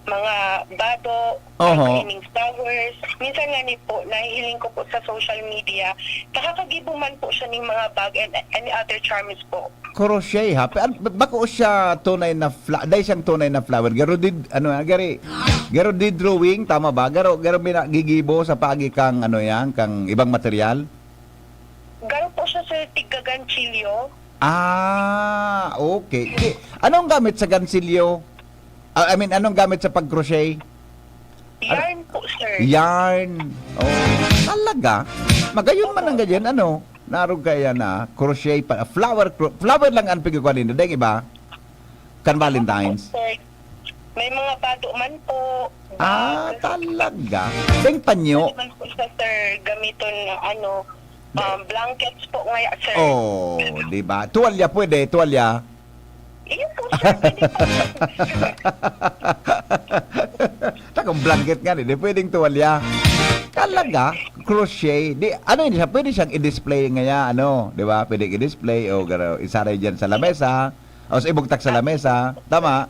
mga bado, Oho. Ang kaning flowers. Minsan nga ni po, nahihiling ko po sa social media, nakakagibo man po siya ning mga bag and any other charms po. Crochet, ha? Pe-, an-, bako siya tunay na fla-, dai siyang tunay na flower. Garo did, ano, ah, gari, garo did drawing, tama ba? Garo, garo mina-, gigibo sa paagi kang, ano yan, kang ibang material? Garo po siya, sir, tigga ganchilyo. Ah, okay. Di, anong gamit sa gansilyo? Ah, I mean, anong gamit sa pag-crochet? Yarn po, sir. Yarn. Oh, talaga? Magayon man ang ganyan, ano? Narog kaya na, crochet pa, flower, cro-, flower lang ang pigkukuha ninyo. Dahil iba? Kan Valentine's? Sir, may mga bado man po. Ah, bag. Talaga? Dahil panyo? Pwede man po siya, sir, gamiton na, ano, um, blankets po ngaya, sir. Oh, di ba? Tuwalya pwede, tuwalya. Iyo po, sir. Pwede po. Takong blanket nga, di pwedeng tuwalya. Talaga? Crochet. Di, ano yun siya? Pwede siyang i-display ngaya, ano? Di ba? Pwede i-display o garo-, isaray dyan sa lamesa. O sa ibugtak sa lamesa. Tama?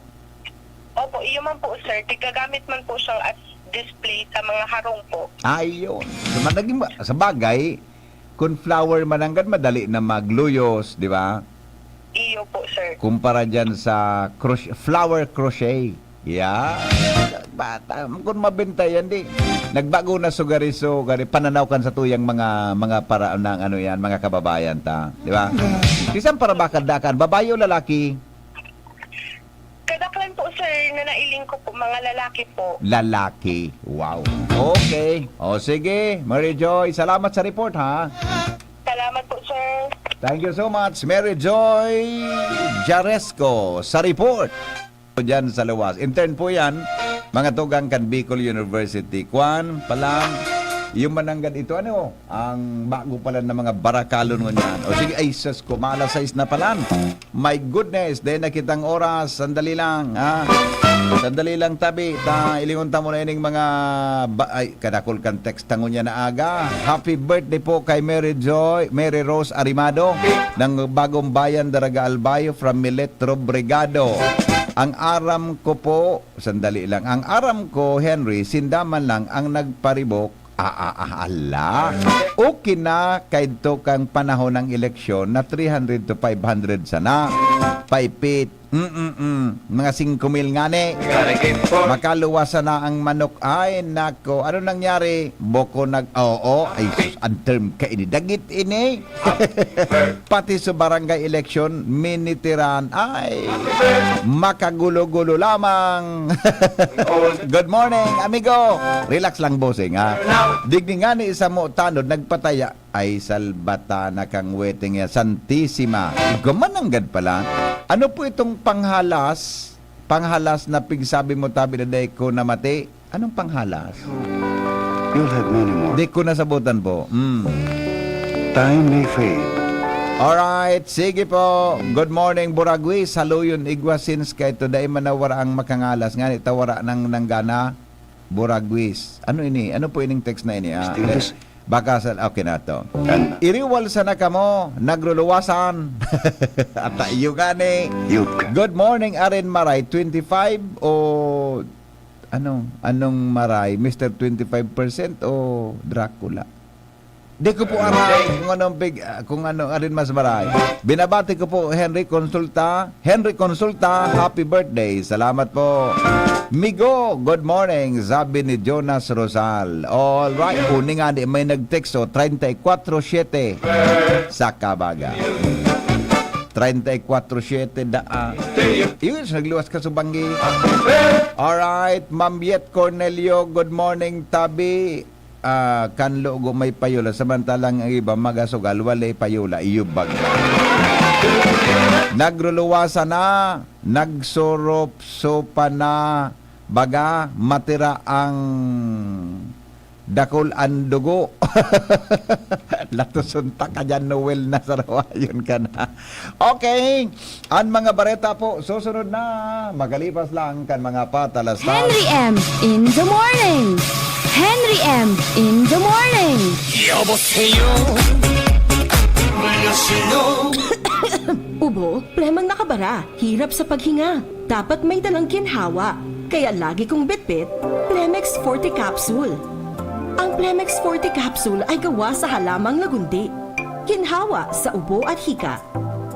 Opo, iyo man po, sir. Tigagamit man po siyang as display sa mga harong po. Ayun. So, man-, naging ma-, sa bagay, kung flower man nanggad, madali na magluyos, di ba? Iyo po, sir. Kumpara dyan sa cros-, flower crochet. Yeah. Bata, kung mabenta yan, di. Nagbago na sugari-sugari, pananaw kan sa tuyang mga, mga para ng ano yan, mga kababayan ta. Di ba? Isang para bakal dakan, babae o lalaki? Kadaklan po, sir, na nailing ko po, mga lalaki po. Lalaki. Wow. Okay. O sige, Mary Joy, salamat sa report, ha? Salamat po, sir. Thank you so much, Mary Joy Jaresco, sa report. Diyan sa luwas. Intern po yan, mga tugang kan Bicol University. Kwan, palang, yung mananggad ito, ano, ang bago pala ng mga barakalon ngunyan. O sige, ay, sus ko, maalas sais na palan. My goodness, dahil na kitang oras. Sandali lang, ha? Sandali lang, tabi. Ta, ilingon ta muna ining mga ba-, ay, kadakol kan text ta ngunyan na aga. Happy birthday po kay Mary Joy, Mary Rose Arimado ng Bagong Bayan, Daraga Albayo from Milet Robregado. Ang aram ko po, sandali lang. Ang aram ko, Henry, sinda man lang ang nagparibok. Ah, ah, ah, ala. Okay na, kaidto kang panahon ng eleksyon na three hundred to five hundred sana. Paipit. Mm-mm-mm. Mga singko mil ngani. Makaluwas sana ang manok. Ay, nako. Ano nangyari? Boko nag-, oo. Ay, sus, ang term ka ini. Dagit ini. Pati sa barangay election, minitiran. Ay, makagulo-gulo lamang. Good morning, amigo. Relax lang, bossing, ha? Digdi nga ni isa mo tanod, nagpataya. Ay, salbatana kang weteng ya, Santisima. Igwa mananggad pala. Ano po itong panghalas? Panghalas na pigsabi mo, tabi na dai ko namati? Anong panghalas? You'll have many more. Di ko nasabutan po. Mm. Time may fade. Alright, sige po. Good morning, Buraguis. Haluyon, igwa, since kay to, dai man nawara ang makangalas. Ngani, tawara nang nanggana. Buraguis. Ano ini? Ano po ining text na ini? Ah, Still the same. Baka sa, okay na to. And Iriwal sana kamo, nagluluwasan. At iyo gani. Youth ka. Good morning, Aren Maray. Twenty-five o ano? Anong Maray? Mister twenty-five percent o Dracula? Di ko po aram kung anong big, ah, kung ano, alin mas maray. Binabati ko po, Henry Consulta. Henry Consulta, happy birthday. Salamat po. Migo, good morning, sabi ni Jonas Rosal. All right, kuning nga di may nag-text, oh, treinta y cuatro siete sa Kabaga. Treinta y cuatro siete daa. Yun, nagluwas ka sa banggi. Alright, Ma'am Yet Cornelio, good morning, tabi. Ah, kan lugo may payola, samantalang ang iba magasugal, walay payola, iyo baga. Nagruluwasa na, nagsurupsupa na, baga matira ang dakul an dugo. Latuson ta ka diyan, Noel, na sarawayon ka na. Okay, ang mga bareta po, susunod na. Magalipas lang kan mga patalastas. Henry M in the morning. Henry M in the morning. 여보세요. 안녕하세요. Ubo, plemang nakabara, hirap sa paghinga. Dapat may dalang ginhawa. Kaya lagi kong bitbit, Plemex Forte Capsule. Ang Plemex Forte Capsule ay gawa sa halamang lagundi. Ginhawa sa ubo at hika.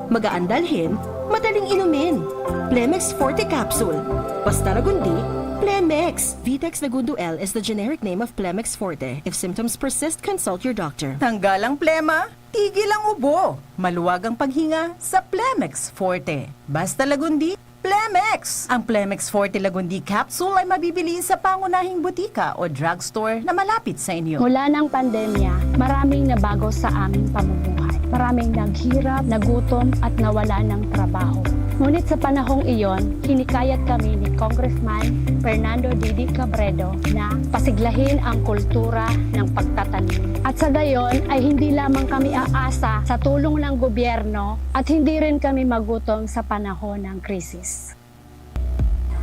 Magaan dalhin, madaling inumin. Plemex Forte Capsule. Basta lagundi, Plemex. Vitex Lagundo L is the generic name of Plemex Forte. If symptoms persist, consult your doctor. Tanggal ang plema, tigil ang ubo. Maluwag ang paghinga sa Plemex Forte. Basta lagundi, Plemex! Ang Plemex Forte Lagundi Capsule ay mabibili sa pangunahing butika o drugstore na malapit sa inyo. Mula ng pandemya, maraming nabago sa aming pamumuhay. Maraming naghirap, nagutom at nawala ng trabaho. Ngunit sa panahong iyon, hinikayat kami ni Congressman Fernando Didi Cabredo na pasiglahin ang kultura ng pagtatanim. At sa gayon ay hindi lamang kami aasa sa tulong ng gobyerno at hindi rin kami magutom sa panahon ng krisis.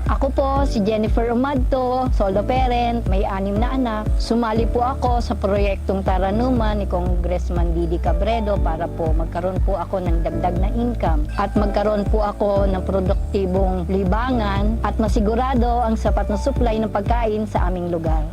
Ako po si Jennifer Umadto, solo parent, may anim na anak. Sumali po ako sa proyektong Taranuman ni Congressman Didi Cabredo para po magkaroon po ako ng dagdag na income at magkaroon po ako ng produktibong libangan at masigurado ang sapat na supply ng pagkain sa aming lugar.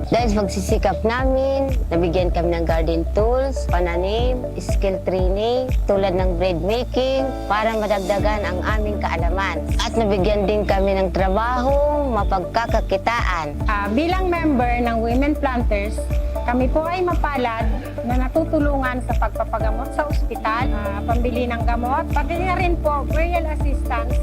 Dahil sa pagsisikap namin, nabigyan kami ng garden tools, pananim, skill training, tulad ng bread making, para madagdagan ang aming kaalaman. At nabigyan din kami ng trabaho, mapagkakakitaan. Ah, bilang member ng Women Planters, kami po ay mapalad na natutulungan sa pagpapagamot sa ospital, ah, pambili ng gamot, pati na rin po burial assistance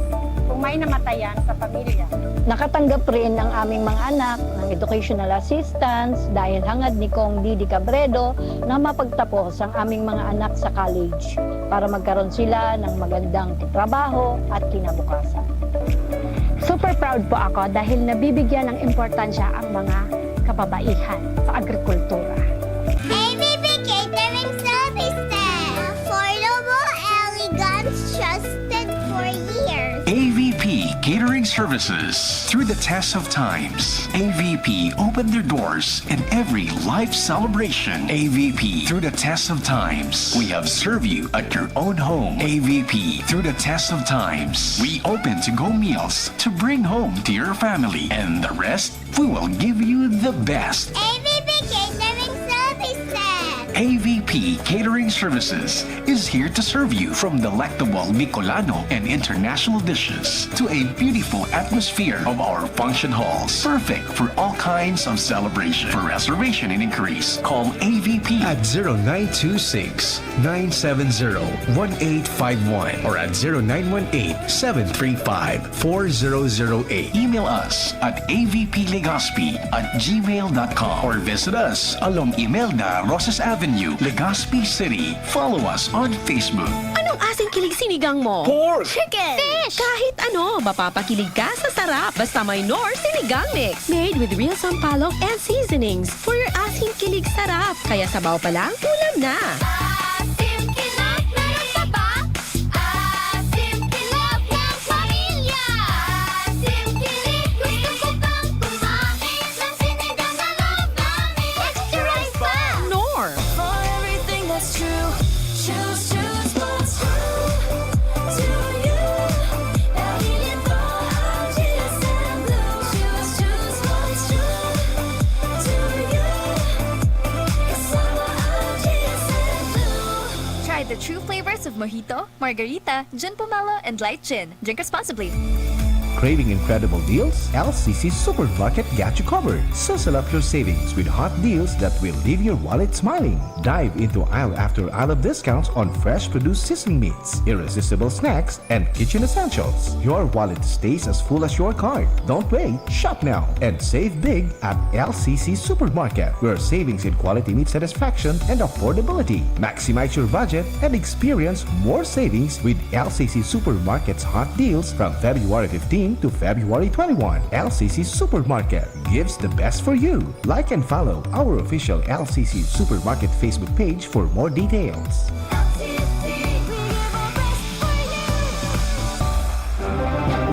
kung may namatayan sa pamilya. Nakatanggap rin ang aming mga anak ng educational assistance dahil hangad ni Cong Didi Cabredo na mapagtapos ang aming mga anak sa college para magkaroon sila ng magandang trabaho at kinabukasan. Super proud po ako dahil nabibigyan ng importansya ang mga kababaihan sa agrikultura. A V P Catering Services. Affordable, elegant, trusted for years. A V P Catering Services. Through the test of times, A V P opened their doors in every life celebration. A V P, through the test of times, we have served you at your own home. A V P, through the test of times, we open to-go meals to bring home to your family. And the rest, we will give you the best. A V P Catering Services. A V P Catering Services is here to serve you, from delectable Bicolano and international dishes to a beautiful atmosphere of our function halls, perfect for all kinds of celebration. For reservation and inquiries, call A V P at zero nine two six, nine seven zero, one eight five one or at zero nine one eight, seven three five, four zero zero eight. Email us at A V P Legazpi at gmail dot com or visit us along Imelda Rosas Avenue, Legazpi City. Follow us on Facebook. Anong asing kilig sinigang mo? Pork! Chicken! Fish! Kahit ano, mapapakilig ka sa sarap. Basta may Knorr Sinigang Mix. Made with real sampalok and seasonings for your asing kilig sarap. Kaya sabaw pa lang, ulam na. Asim Kilig, meron pa ba? Asim Kilig ng pamilya. Asim Kilig, gusto ko pang kumain ng sinigang na loob namin. Extra rice pa! Knorr. For everything that's true, choose, choose what's true to you. Dahil ito ang G S M Blue. Choose, choose what's true to you. Kasama ang G S M Blue. Try the true flavors of mojito, margarita, gin pomelo, and light gin. Drink responsibly. Craving incredible deals? L C C Supermarket got you covered. Sizzle up your savings with hot deals that will leave your wallet smiling. Dive into aisle after aisle of discounts on fresh produce, sizzling meats, irresistible snacks, and kitchen essentials. Your wallet stays as full as your cart. Don't wait. Shop now and save big at L C C Supermarket, where savings in quality meets satisfaction and affordability. Maximize your budget and experience more savings with L C C Supermarket's hot deals from February fifteen to February twenty-one. L C C Supermarket gives the best for you. Like and follow our official L C C Supermarket Facebook page for more details.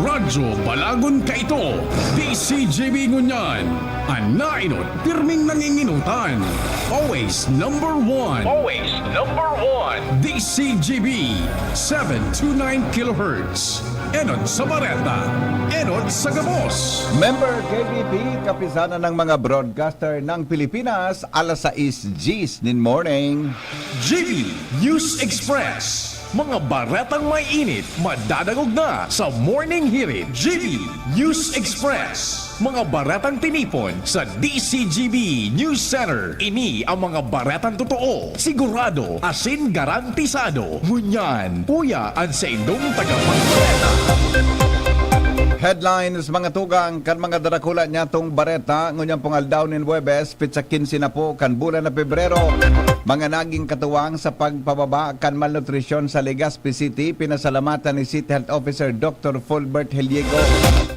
Radyo Balagon kaito, D C G B ngunyan. An nainot, pirming nanginginutan. Always number one. Always number one. D C G B, seven two nine kilohertz. Enot sa Bareta, enot sa Gabos. Member K B P, Kapisanan ng mga Broadcaster ng Pilipinas, alas sais diyes nin morning. G B News Express. Mga baretang may init, madadangog na sa Morning Hirit. G B News Express. Mga baretang tinipon sa D C G B News Center. Ini ang mga baretang totoo, sigurado, asin garantisado. Ngunyan, uya an saindong tagapagbareta. Headlines, mga tugang, kan mga darakula niyatong bareta, ngunyan pong aldaw nin Huwebes, petsa quince na po kan bulan na Pebrero. Mga naging katuwang sa pagpababa kan malnutrisyon sa Legazpi City, pinasalamatan ni City Health Officer Doctor Fulbert Heliego.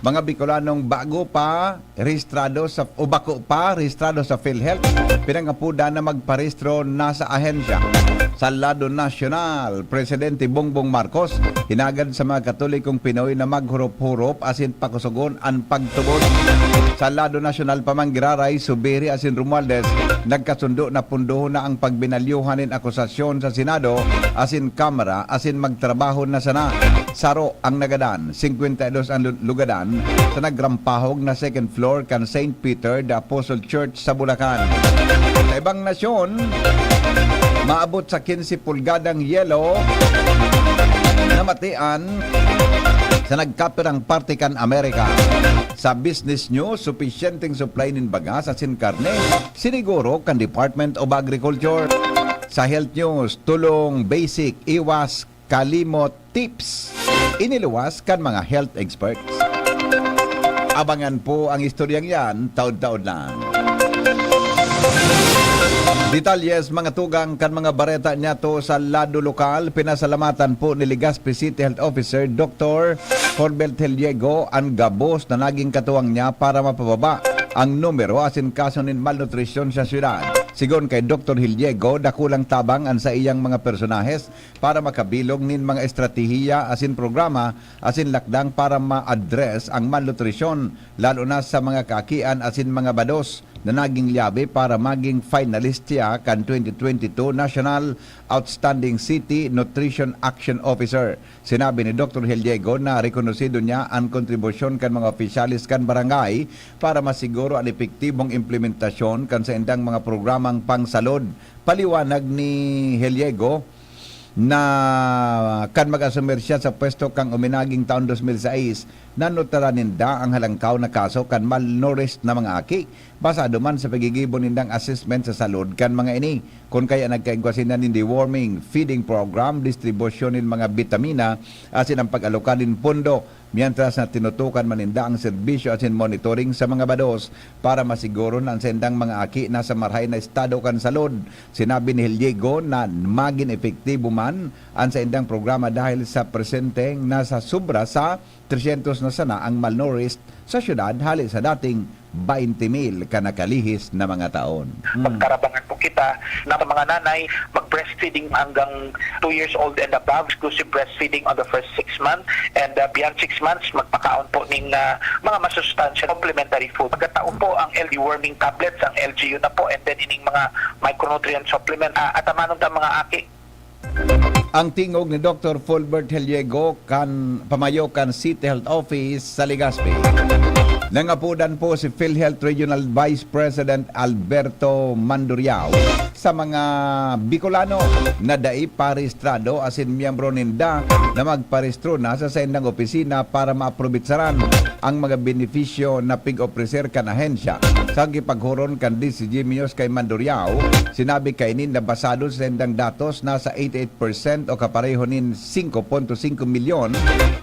Mga Bicolanong bago pa rehistrado sa, o bako pa rehistrado sa PhilHealth, pinangapodan na magparehistro na sa ahensya. Sa lado nasyonal, Presidente Bongbong Marcos hinagad sa mga Katolikong Pinoy na maghurop-hurop asin pakusogon an pagtubod. Sa lado nasyonal pa man, Giraray, Zubiri asin Romualdez nagkasundo na pundohon na ang pagbinalyuhan nin akusasyon sa Senado asin Kamara asin magtrabaho na sana. Saro ang nagadan, singkwenta y dos ang lu-, lugadan sa nagrampahog na second floor kan Saint Peter the Apostle Church sa Bulacan. Sa ibang nasyon, maabot sa quince pulgadang yelo na matian sa nagkapirang parte kan Amerika. Sa business news, supisyenteng supply nin bagas asin karne, siniguro kan Department of Agriculture. Sa health news, tulong basic, iwas kalimot tips. Iniluwas kan mga health experts. Abangan po ang istoryang yan, taod-taod lang. Detalles, mga tugang, kan mga bareta niyato sa lado lokal, pinasalamatan po ni Legazpi City Health Officer Doctor Corbel Teliego an gabos na naging katuwang niya para mapababa ang numero asin kaso nin malnutrisyon sa syudad. Sigon kay Doctor Heliego, dakulang tabang an saiyang mga personahes para makabilog nin mga estratehiya asin programa asin lakdang para ma-address ang malnutrisyon, lalo na sa mga kaakian asin mga bados na naging liyabe para maging finalist siya kan twenty twenty-two National Outstanding City Nutrition Action Officer. Sinabi ni Doctor Heliego na rekonosido niya an kontribusyon kan mga opisyales kan barangay para masiguro an epektibong implementasyon kan saindang mga programang pangsalud. Paliwanag ni Heliego na kan mag-asumir siya sa pwesto kan uminaging taon dos mil sais, nanutara ninda ang halangkaw na kaso kan malnourished na mga aki, basado man sa paggigibo nindang assessment sa salud kan mga ini. Kun kaya nagkaigwa sinda nin deworming, feeding program, distribusyon nin mga bitamina, asin ang pag-aloka nin pondo, mientras na tinutukan man ninda ang serbisyo asin monitoring sa mga bados para masiguro na ang saindang mga aki nasa marahay na estado kan salud. Sinabi ni Heliego na magin epektibo man ang saindang programa dahil sa presenteng nasa sobra sa tresyentos na sana ang malnourished sa syudad hali sa dating baynte mil kan nakalihis na mga taon. Hmm. Pagkarabangan po kita na sa mga nanay, mag-breastfeeding hanggang two years old and above, exclusive breastfeeding on the first six months, and, uh, beyond six months, magpakaon po ning, uh, mga masustansya, complementary food. Pagkataon po ang L G worming tablets, ang L G U na po, and then ining mga micronutrient supplement, uh, atamanon ta mga aki. Ang tingog ni Doctor Fulbert Heliego kan pamayo kan City Health Office sa Legazpi. Nangapodan po si PhilHealth Regional Vice President Alberto Manduriao sa mga Bicolano na dai parehistrado asin miyembro ninda na magparehistro na sa saindang opisina para maaprobitsaran ang mga benepisyo na pig-opreser kan ahensya. Sa gipaghuron kan D C G News kay Manduriao, sinabi kaini na basado sa saindang datos, nasa eighty-eight percent o kapareho nin singko punto singko milyon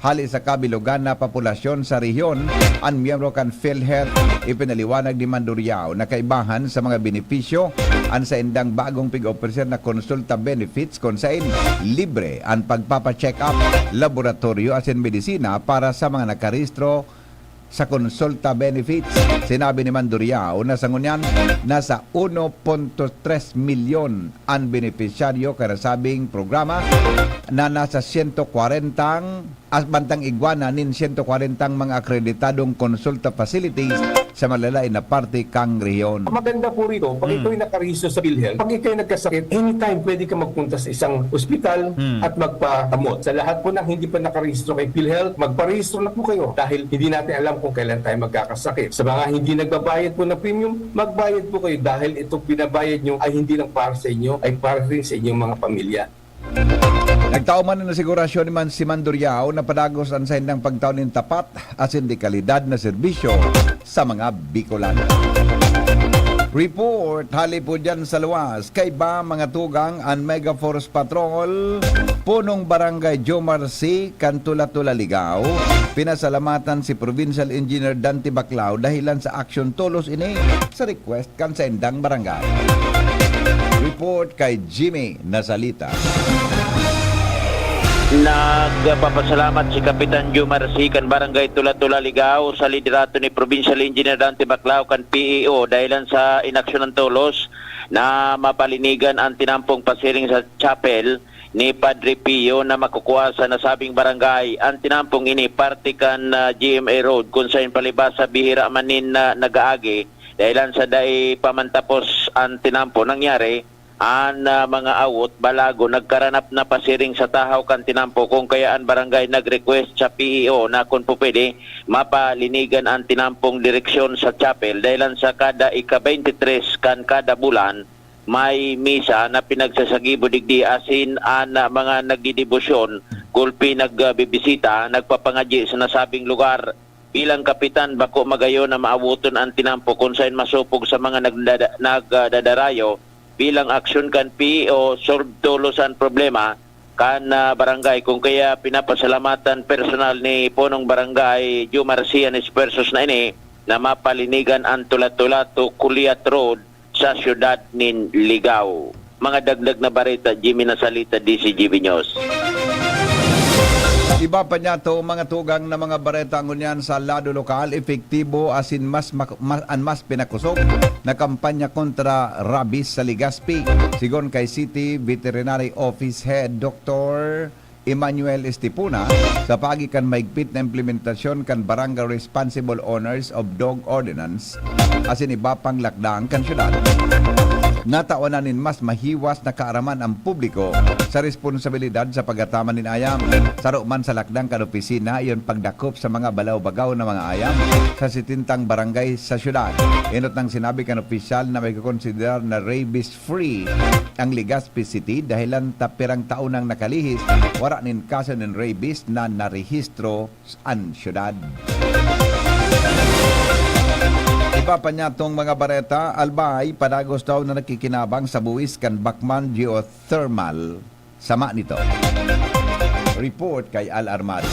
hali sa kabilogan na populasyon sa rehiyon an miyembro kan PhilHealth. Ipinaliwanag ni Manduriao na kaibahan sa mga benepisyo an saindang bagong pig-opreser na konsulta benefits, kun sain libre an pagpapa-check-up, laboratoryo asin medisina para sa mga nakarehistro sa konsulta benefits. Sinabi ni Manduriao na sa ngunyan, nasa uno punto tres milyon an benepisyaryo kan nasabing programa, na nasa siyento kwarentang, as bantang igwa na nin siyento kwarentang mga akreditadong konsulta facilities sa malalain na parte kan rehiyon. Ang maganda po rito, pag Hmm. ikaw ay nakarehistro sa PhilHealth, pag ikaw ay nagkasakit, anytime pwede ka magpunta sa isang ospital Hmm. at magpagamot. Sa lahat po ng hindi pa nakarehistro kay PhilHealth, magparehistro na po kayo dahil hindi natin alam kung kailan tayo magkakasakit. Sa mga hindi nagbabayad po ng premium, magbayad po kayo dahil itong binabayad nyo ay hindi lang para sa inyo, ay para rin sa inyong mga pamilya. Nagtao man nin asigurasyon ni Man-, si Manduriao na padagos an saindang pagtao nin tapat asin de kalidad na serbisyo sa mga Bicolano. Report hali po dyan sa luwas. Kaiba mga tugang an Mega Force Patrol, Punong Barangay Jomar C. kan Tula-Tula, Ligao. Pinasalamatan si Provincial Engineer Dante Baclao dahilan sa aksyon tolos ini sa request kan saindang barangay. Report kay Jimmy Nasalita. Nagpapasalamat si Kapitan Jomar C. kan Barangay Tula-Tula, Ligao, sa liderato ni Provincial Engineer Dante Baclao kan P E O dahilan sa inaksyon ng tolos na mapalinigan ang tinampong pasiring sa chapel ni Padre Pio na makukua sa nasabing barangay. Ang tinampong ini parte kan, ah, G M A Road, kung sain palibasa bihira man nin, ah, nagaagi dahilan sa dai pa man tapos ang tinampo. Nangyari, an, ah, mga awot, balago, nagkaranap na pasiring sa tahaw kan tinampo, kung kaya an barangay nag-request sa P E O na kung po pwede, mapalinigan ang tinampong direksyon sa chapel dahilan sa kada ika-twenty-three kan kada bulan, may misa na pinagsasagibo digdi, asin an, ah, mga nagdidebosyon, gulpi nagbibisita, nagpapangadyi sa nasabing lugar. Bilang kapitan, bako magayon na maawoton an tinampo kun saen masopog sa mga nagdada-, nagdadarayo. Bilang aksyon kan P E O, solve tolos an problema kan, ah, barangay. Kung kaya, pinapasalamatan personal ni Punong Barangay Joe Marcian esfuerzos na ini na mapalinigan an Tula-Tula to Culiat Road sa siyudad nin Ligao. Mga dagdag na bareta, Jimmy Nasalita, D C G B News. Iba pa niyato, mga tugang na mga bareta ngunyan sa lado lokal, epektibo asin mas mak-, ma-, an mas pinakosog na kampanya kontra rabies sa Legazpi, sigon kay City Veterinary Office Head Doktor Emmanuel Estipona, sa paagi kan mahigpit na implementasyon kan Barangay Responsible Owners of Dog Ordinance asin iba pang lakdang kan syudad. Natawan na nin mas mahiwas na kaaraman ang publiko sa responsabilidad sa pagataman nin ayam. Saro man sa lakdang kan opisina, iyon pagdakop sa mga balaw-bagaw na mga ayam sa setentang barangay sa syudad. Enot nang sinabi kan opisyal na may kukonsiderar na rabies-free ang Legazpi City dahilan ta pirang taon nang nakalihis, wara nin kaso nin rabies na narehistro an syudad. Iba pa niyatong mga bareta, Albay, padagos daw na nakikinabang sa buwis kan Bacman Geothermal. Sama nito. Report kay Al Armado.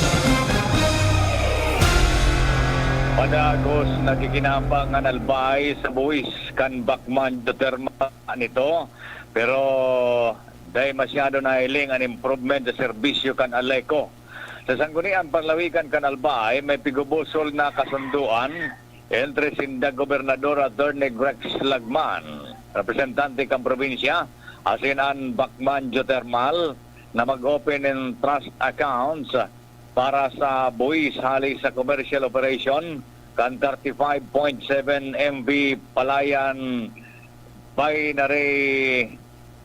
Padagos nakikinabang an Albay sa buwis kan Bacman Geothermal nito, pero dai masyado nahiling an improvement sa serbisyo kan ALECO. Sa Sangguniang Panlawigan kan Albay, may pigubusol na kasundoan entre sinda Gobernador Attorney Rex Lagman, representante kan probinsya, asin an Bacman Geothermal na mag-open nin trust accounts para sa buwis hali sa commercial operation kan thirty-five point seven M V Palayan Binary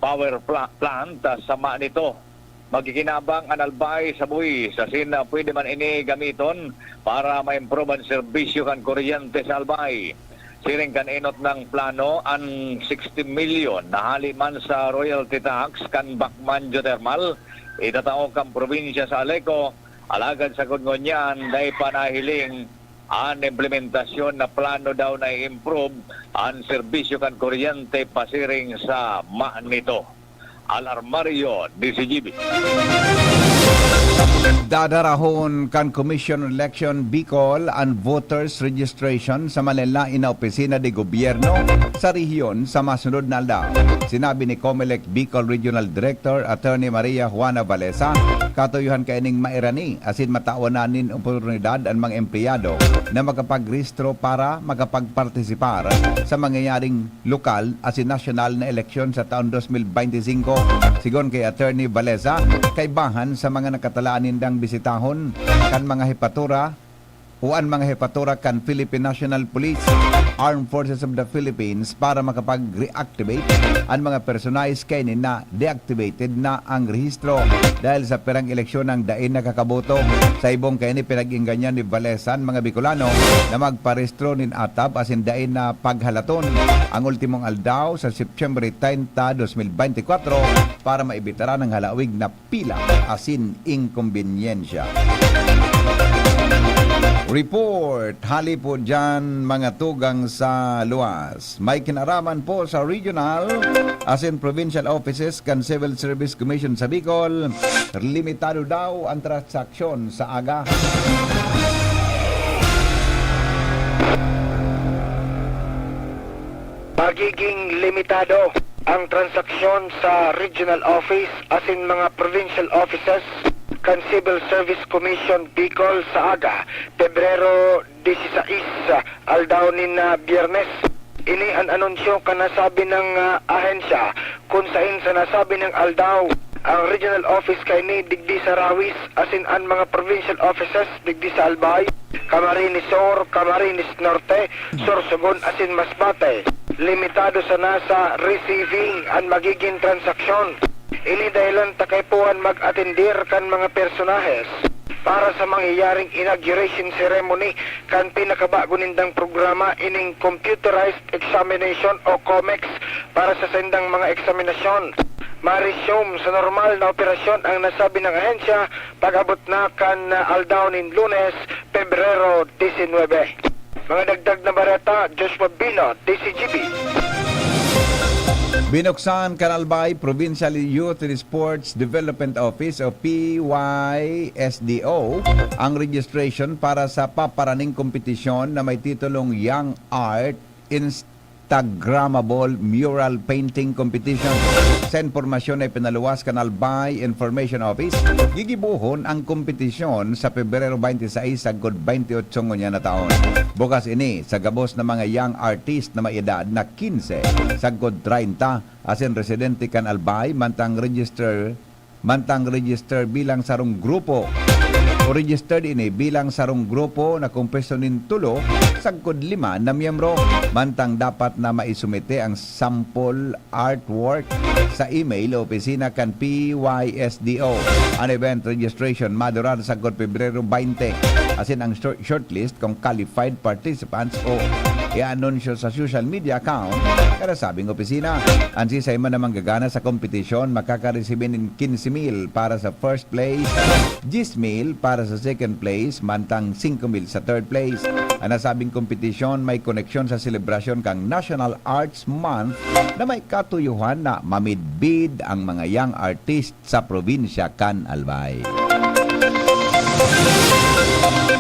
Power Pla-, Plant. Ah, sama nito, Magkikinabang an Albay sa buhis, asin, ah, pwede man ini gamiton para ma-improve an serbisyo kan kuryente sa Albay. Siring kan enot na plano, an sixty milyon na hale man sa royalty tax kan Bacman Geothermal, itatao kan probinsya sa ALECO, alagad sagkod ngunyan, dai pa nahiling an implementasyon na plano daw na i-improve an serbisyo kan kuryente pasiring sa MANITO. Alarmario, D C G B. Dadarahon kan Commission on Election Bicol an voters registration sa manlaen na opisina de gobyerno sa rehiyon sa masunod na aldaw. Sinabi ni Comelec Bicol Regional Director Attorney Maria Juana Valesa, katuyuhan kaining mairani asin matawan na nin oportunidad an mga empleyado na makapagrehistro para makapagpartisipar sa mangyayaring lokal asin nasyonal na eleksyon sa taon dos mil bente singko. Sigon kay Attorney Valesa, kaibahan sa mga nakatalaan nindang bisitahon kan mga hepatura o an mga hepatura kan Philippine National Police, Armed Forces of the Philippines, para makapag-reactivate an mga personahe kaini na deactivated na ang rehistro dahil sa pirang eleksyon nang dai nakakaboto. Sa ibong kaini, pinag-ingganyan ni Valesa an mga Bicolano na magparehistro nin atab asin dai na paghalaton ang ultimong aldaw sa September treinta, dos mil bente kwatro para maibitaran ang halawig na pila asin inkombinyensya. Report, hali po dyan, mga tugang sa luwas. May kinaraman po sa regional asin provincial offices kan Civil Service Commission sa Bicol. Limitado daw ang transaksyon sa aga. Magiging limitado ang transaksyon sa regional office asin mga provincial offices kan Civil Service Commission Bicol sa aga, Pebrero disisais, aldaw nin, ah, Biyernes. Ini an anunsyo kan nasabi nang, ah, ahensya, kun saen sa nasabi nang aldaw, ang regional office kaini digdi sa Rawis asin an mga provincial offices digdi sa Albay, Camarines Sur, Camarines Norte, Sorsogon asin Masbate. Limitado sana sa receiving an magigin transaksyon. Ini dahilan ta kaipuhan mag-atendir kan mga personahes para sa mangyayaring inauguration ceremony kan pinakabago nindang programa, ining computerized examination o COMEX, para sa saindang mga eksaminasyon. Ma-resume sa normal na operasyon ang nasabi ng ahensya pag-abot na kan, ah, aldaw nin Lunes, Pebrero disinwebe. Mga dagdag na bareta, Joshua Bino, D C G B. Binuksan kan Albay Provincial Youth and Sports Development Office o P Y S D O ang registration para sa paparaning kompetisyon na may titulong Young Art Instagrammable Mural Painting Competition. Sa impormasyon na ipinaluwas kan Albay Information Office, gigibohon ang kompetisyon sa Pebrero twenty-six sagkod twenty-eight ngunyan na taon. Bukas ini sa gabos na mga young artist na may edad na quince sagkod treinta, asin residente kan Albay, mantang register mantang register bilang sarong grupo o registered ini bilang sarong grupo na kompuesto nin tulo sagkod lima na miyembro, mantang dapat na maisumite ang sample artwork sa email o opisina kan P Y S D O. An event registration madurar sagkod Pebrero twenty, asin ang short-, shortlist kung qualified participants o i-anunsyo sa social media account kan nasabing opisina. An siisay man na manggagana sa kompetisyon makakaresibi nin quince mil para sa first place, diyes mil para sa second place, mantang singko mil sa third place. An nasabing kompetisyon may koneksyon sa selebrasyon kan National Arts Month na may katuyuhan na mamidbid ang mga young artist sa probinsya kan Albay.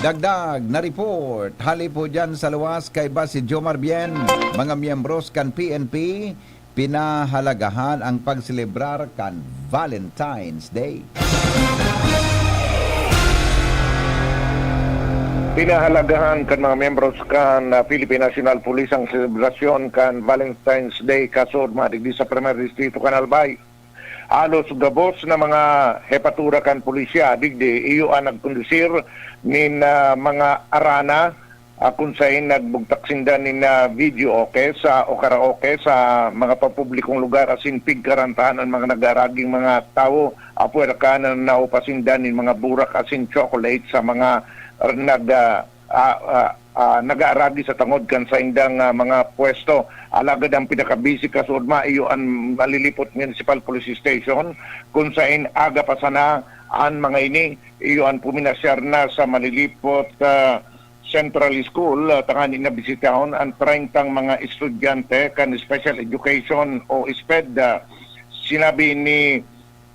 Dagdag na report, hali po dyan sa luwas kaiba si Jomar Bien, mga miyembros kan P N P, pinahalagahan ang pagselebrar kan Valentine's Day. Pinahalagahan kan mga miyembros kan, ah, Philippine National Police ang selebrasyon kan Valentine's Day, kasorma digdi sa Primer Distrito kan Albay. Halos gabos na mga hepatura kan pulisya digdi iyo an nagkondusir nin, ah, mga arana ah, kun saen nagbugtak sinda nin, ah, videoke sa, o karaoke sa mga pampublikong lugar asin pigkarantahan an mga nag-aaraging mga tawo. Apwera kan naupa sinda nin mga burak asin chocolate sa mga r-, nag, ah, ah, ah, ah, nag-aaragi sa tangod kan saindang, ah, mga pwesto. Alagad an pinakabisi kasuodma iyo an Malilipot Municipal Police Station, kun saen aga pa sana an mga ini, iyo an puminasyar na sa Malilipot, ah, Central School, ah, tangani na bisitahon an treyntang mga estudyante kan Special Education o SPED. Ah, sinabi ni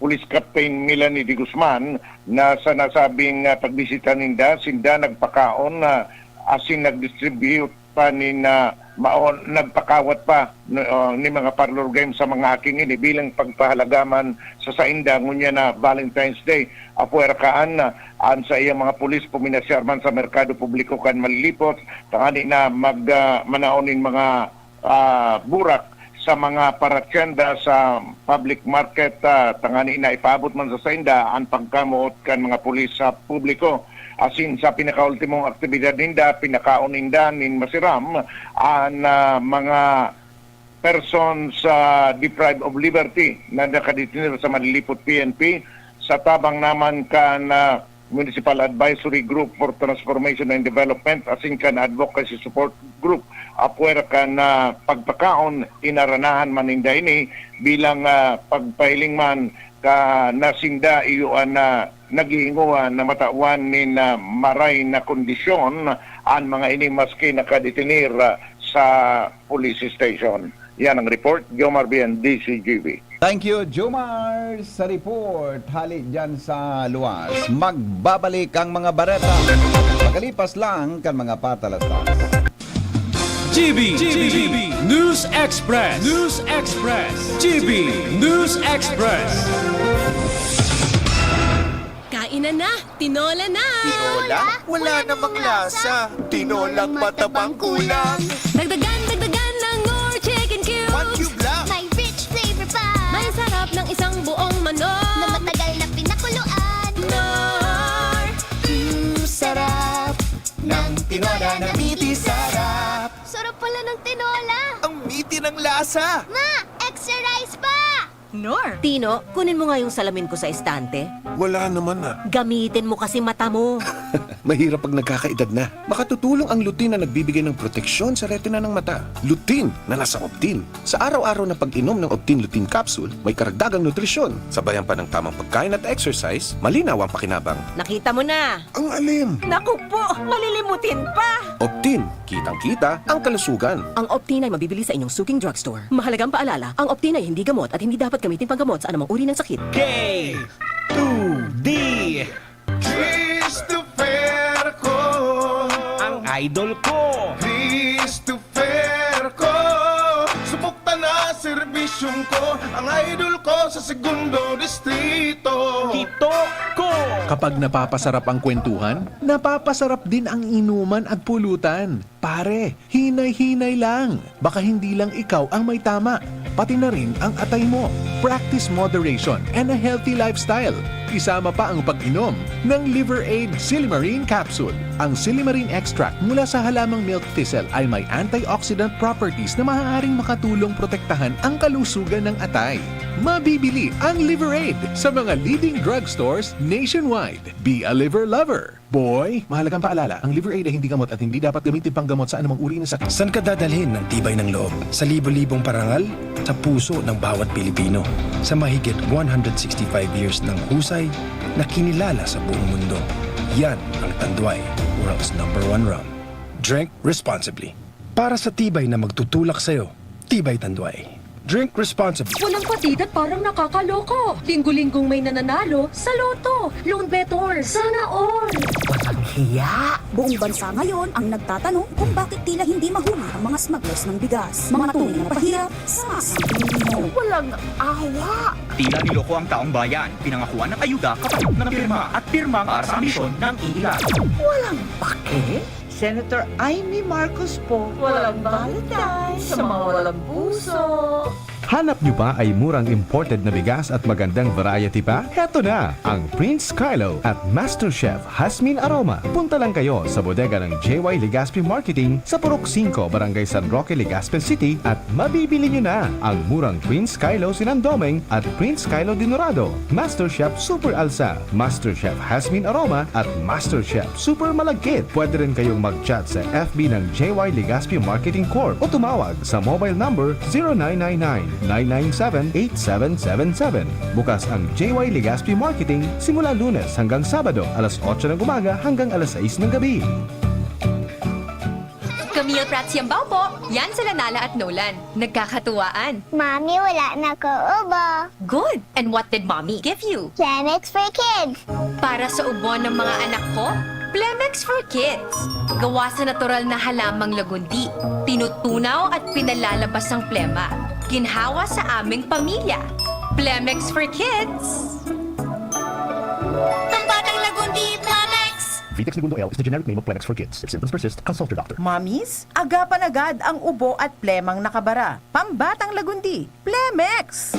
Police Captain Melanie de Guzman na sa nasabing, ah, pagbisita ninda, sinda nagpakaon, ah, asin nag-distribute pa nin, ah, mao, nagpakawat pa, no, ah, ni mga parlor game sa mga aking ini bilang pagpahalagaman sa sainda ngunyan na Valentine's Day. Apwera kaan, ah, an saiyang mga pulis puminasyar man sa merkado publiko kan Malilipot, tangani na mag, ah, manaon nin mga, ah, burak sa mga paratyenda sa public market, ah, tangani na ipaabot man sa sainda an pagkamoot kan mga pulis sa publiko. Asin sa pinakaultimong aktibidad ninda, pinakaon ninda nin masiram an, ah, mga persons, ah, deprived of liberty na nakadetener sa Malilipot P N P, sa tabang naman kan, ah, Municipal Advisory Group for Transformation and Development asin kan Advocacy Support Group. Apwera kan, ah, pagpakaon, inaranahan man ninda ini bilang, ah, pagpahiling man ka na sinda iyo an, ah, naghihingowa na matawan nin, ah, maray na kondisyon an mga ini maski nakadetener, ah, sa police station. Yan ang report, Jomar Bien, D C G B. Thank you, Jomar, sa report. Hali dyan sa luwas. Magbabalik ang mga bareta. Pagkalipas lang kan mga patalastas. G B, G B, News Express, News Express, G B News Express. Kainan na! Tinola na! Tinola? Wala namang lasa. Tinolang matabang kulang. Dagdagan, dagdagan ng Knorr Chicken Cubes. One cube lang. May rich flavor pa. May sarap ng isang buong manok. Na matagal na pinakuluan. Knorr! Mm, sarap ng tinola na miti sarap. Sarap pala ng tinola. Ang miti ng lasa. Ma, extra rice pa! Knorr. Tino, kunin mo nga yung salamin ko sa estante. Wala naman, ah. Gamitin mo kasi mata mo. Mahirap pag nagkakaedad na. Makatutulong ang lutein na nagbibigay ng proteksyon sa retina ng mata. Lutein na nasa Optin. Sa araw-araw na pag-inom ng Optin Lutein Capsule, may karagdagang nutrisyon. Sabayan pa ng tamang pagkain at exercise, malinaw ang pakinabang. Nakita mo na! Ang alim! Naku po! Malilimutin pa! Optin, kitang-kita ang kalusugan. Ang Optin ay mabibili sa inyong suking drugstore. Mahalagang paalala, ang Optin ay hindi gamot at hindi dapat gamitin panggamot sa anumang uri ng sakit. K two D. Christopher ko. Ang idol ko. Christopher ko. Subok ta na serbisyong ko. Ang idol ko sa segundo distrito. Tito ko. Kapag napapasarap ang kwentuhan, napapasarap din ang inuman at pulutan. Pare, hinay-hinay lang. Baka hindi lang ikaw ang may tama, pati na rin ang atay mo. Practice moderation and a healthy lifestyle. Isama pa ang pag-inom ng Liver Aid Silimarin Capsule. Ang silimarin extract mula sa halamang milk thistle ay may antioxidant properties na maaaring makatulong protektahan ang kalusugan ng atay. Mabibili ang Liver Aid sa mga leading drugstores nationwide. Be a liver lover! Boy, mahalagang paalala, ang Liver Aid ay hindi gamot at hindi dapat gamitin panggamot sa anumang uri ng sakit. Saan ka dadalhin ng tibay ng loob? Sa libo-libong parangal? Sa puso ng bawat Pilipino. Sa mahigit one hundred sixty-five years ng husay na kinilala sa buong mundo. Yan ang Tanduay, world's number one rum. Drink responsibly. Para sa tibay na magtutulak sa'yo, Tibay Tanduay. Drink responsibly. Walang patid at parang nakakaloko. Linggo-linggong may nananalo sa Lotto. Loan Better, sana all! Walang hiya! Buong bansa ngayon ang nagtatanong kung bakit tila hindi mahuli ang mga smugglers ng bigas. Mga tunay na pahirap sa masang Pilipino. Walang awa! Tila niloko ang taong bayan. Pinangakuan ng ayuda kapag napirma at pirma para sa ambisyon ng iilan. Walang pake? Senator Imee Marcos po. Walang Valentine sa mga walang puso. Hanap niyo pa ay murang imported na bigas at magandang variety pa? Heto na ang Prince Carlo at Master Chef Hasmin Aroma. Punta lang kayo sa bodega ng J Y Legaspi Marketing sa Purok singko, Barangay San Roque, Legazpi City at mabibili niyo na ang murang Prince Carlo Sinandoming at Prince Carlo Dinorado, Master Chef Super Alsa, Master Chef Hasmin Aroma at Master Chef Super Malagkit. Pwede rin kayong mag-chat sa F B ng J Y Legaspi Marketing Corp o tumawag sa mobile number zero nine nine nine, nine nine seven, eight seven seven seven. Bukas ang J Y Legaspi Marketing simula Lunes hanggang Sabado, alas otso ng umaga hanggang alas sais ng gabi. Camille Prats Yambao po. Yan sila Nala at Nolan. Nagkakatuwaan. Mami, wala na ko ubo. Good. And what did Mommy give you? Clemex for Kids. Para sa ubo ng mga anak ko, Plemex for Kids. Gawa sa natural na halamang lagundi. Tinutunaw at pinalalabas ang plema. Ginhawa sa aming pamilya. Plemex for Kids. Pambatang Lagundi, Plemex! Vitex Segundo L is the generic name of Plemex for Kids. If symptoms persist, consult your doctor. Mommies, agapan agad ang ubo at plemang nakabara. Pambatang Lagundi, Plemex!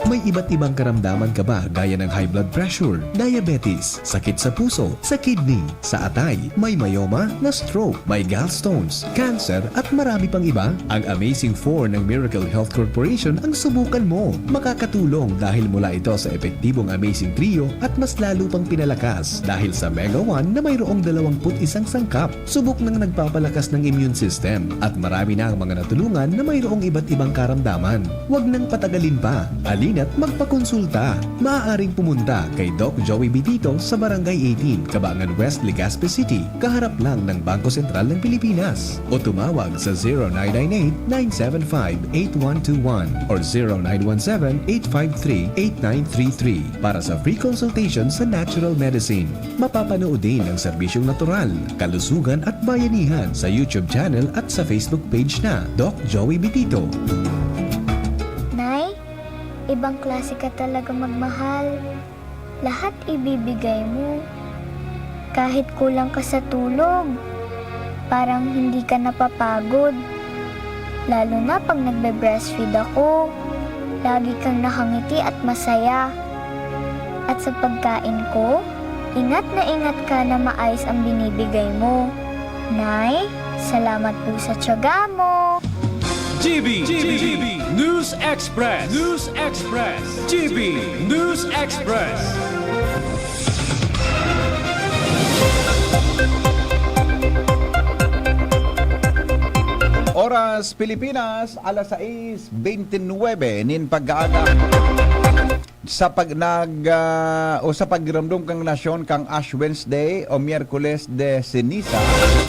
May iba't ibang karamdaman ka ba, gaya ng high blood pressure, diabetes, sakit sa puso, sa kidney, sa atay, may myoma, na-stroke, may gallstones, cancer, at marami pang iba? Ang Amazing Four ng Miracle Health Corporation ang subukan mo. Makakatulong dahil mula ito sa epektibong Amazing Trio at mas lalo pang pinalakas dahil sa Mega One na mayroong dalawampu't isang sangkap. Subok nang nagpapalakas ng immune system at marami na ang mga natulungan na mayroong iba't ibang karamdaman. Huwag nang patagalin pa. Halina't magpakonsulta. Maaaring pumunta kay Doc Joey Bitito sa Barangay eighteen, Cabangan West, Legazpi City, kaharap lang ng Bangko Sentral ng Pilipinas. O tumawag sa zero nine nine eight, nine seven five, eight one two one or zero nine one seven, eight five three, eight nine three three para sa free consultation sa natural medicine. Mapapanood din ang serbisyong natural, kalusugan at bayanihan sa YouTube channel at sa Facebook page na Doc Joey Bitito. Nay, ibang klase ka talaga magmahal. Lahat ibibigay mo. Kahit kulang ka sa tulog, parang hindi ka napapagod. Lalo na pag nagbe-breastfeed ako, lagi kang nakangiti at masaya. At sa pagkain ko, ingat na ingat ka na maayos ang binibigay mo. Nay, salamat po sa tiyaga mo. G B, G B, News Express, News Express, G B News Express. Oras Pilipinas, alas sais bente nuebe nin pag-aaga. Sa pag-, nag-, ah, o sa paghiromdom kan nasyon kan Ash Wednesday o Miyerkules de Ceniza,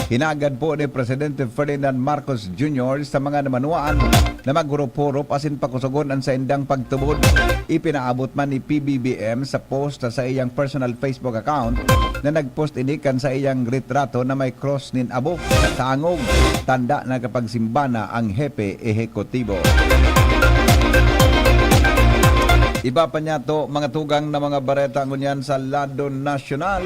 hinagad po ni Presidente Ferdinand Marcos Junior sa mga namanwaan na maghurup-hurup asin pakusogon an saindang pagtubod. Ipinaabot man ni P B B M sa post sa saiyang personal Facebook account na nag-post ini kan saiyang retrato na may krus nin abok sa angog, tanda na kapagsimba na ang hepe ehekutibo. Iba pa niyato, mga tugang na mga bareta ngunyan sa lado nasyonal.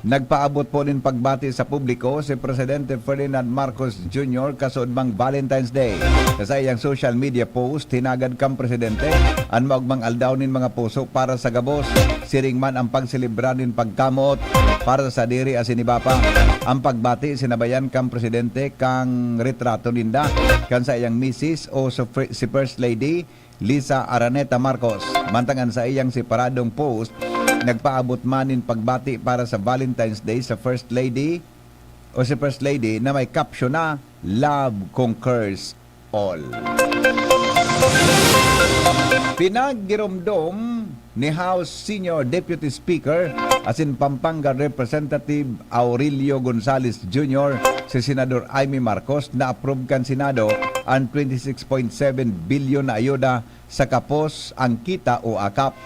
Nagpaabot po nin pagbati sa publiko si Presidente Ferdinand Marcos Junior kasuodmang Valentine's Day. Sa saiyang social media post, hinagad kan presidente an maogmang aldaw nin mga puso para sa gabos. Siring man ang pagselebra nin pagkamoot para sa sadiri asin iba pa. Ang pagbati sinabayan kan presidente kan retrato ninda, kan saiyang misis o sa fir-, si First Lady Liza Araneta Marcos. Mantang an saiyang separadong post, nagpaabot man nin pagbati para sa Valentine's Day sa First Lady o si First Lady na may caption na, "Love conquers all." Pinaggiromdom ni House Senior Deputy Speaker asin Pampanga Representative Aurelio Gonzales Junior si Senador Imee Marcos na approve kan Senado an twenty six point seven bilyon na ayuda sa Kapos ang Kita o akap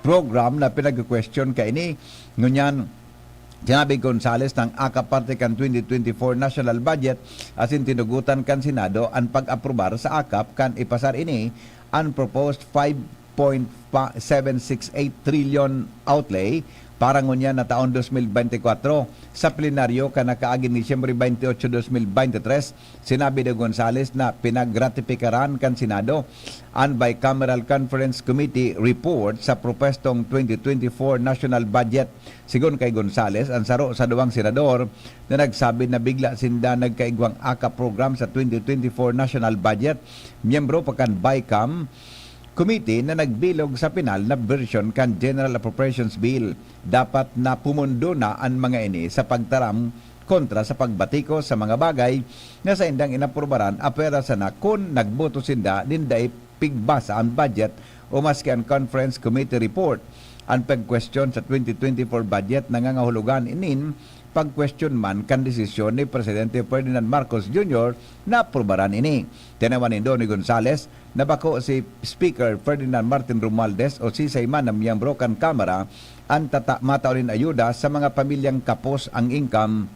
program na pinag-question kaini. Ngunyan, sinabi ni Gonzales na ang akap parte kan twenty twenty-four national budget asin tinugotan kan Senado an pag-aprobar sa akap kan ipasar ini an proposed five point seven six eight trillion outlay para ngunyan na taon dos mil bente kwatro. Sa plenaryo kan nakaaging Disyembre bente otso, dos mil bente tres, sinabi ni Gonzales na pinagratifikaran kan Senado an Bicameral Conference Committee report sa propwestong twenty twenty-four national budget. Sigon kay Gonzales, an saro sa duwang senador na nagsabi na bigla sinda nagkaigwang AKAP program sa twenty twenty-four national budget, miyembro pa kan BICAM Committee na nagbilog sa pinal na bersyon kan General Appropriations Bill. Dapat na pumundo na an mga ini sa pagtaram kontra sa pagbatiko sa mga bagay na saindang inaprubaran, apwera sana kun nagboto sinda nin dai pigbasa an budget o maski an Conference Committee report. An pagkwestiyon sa twenty twenty-four budget nangangahulugan nin pagkwestiyon man kan desisyon ni Presidente Ferdinand Marcos Junior na aprubaran ini. Tinawan nindo ni Gonzales na bako si Speaker Ferdinand Martin Romualdez o sisay man na miyembro kan Kamara an tata-, matao nin ayuda sa mga pamilyang kapos ang income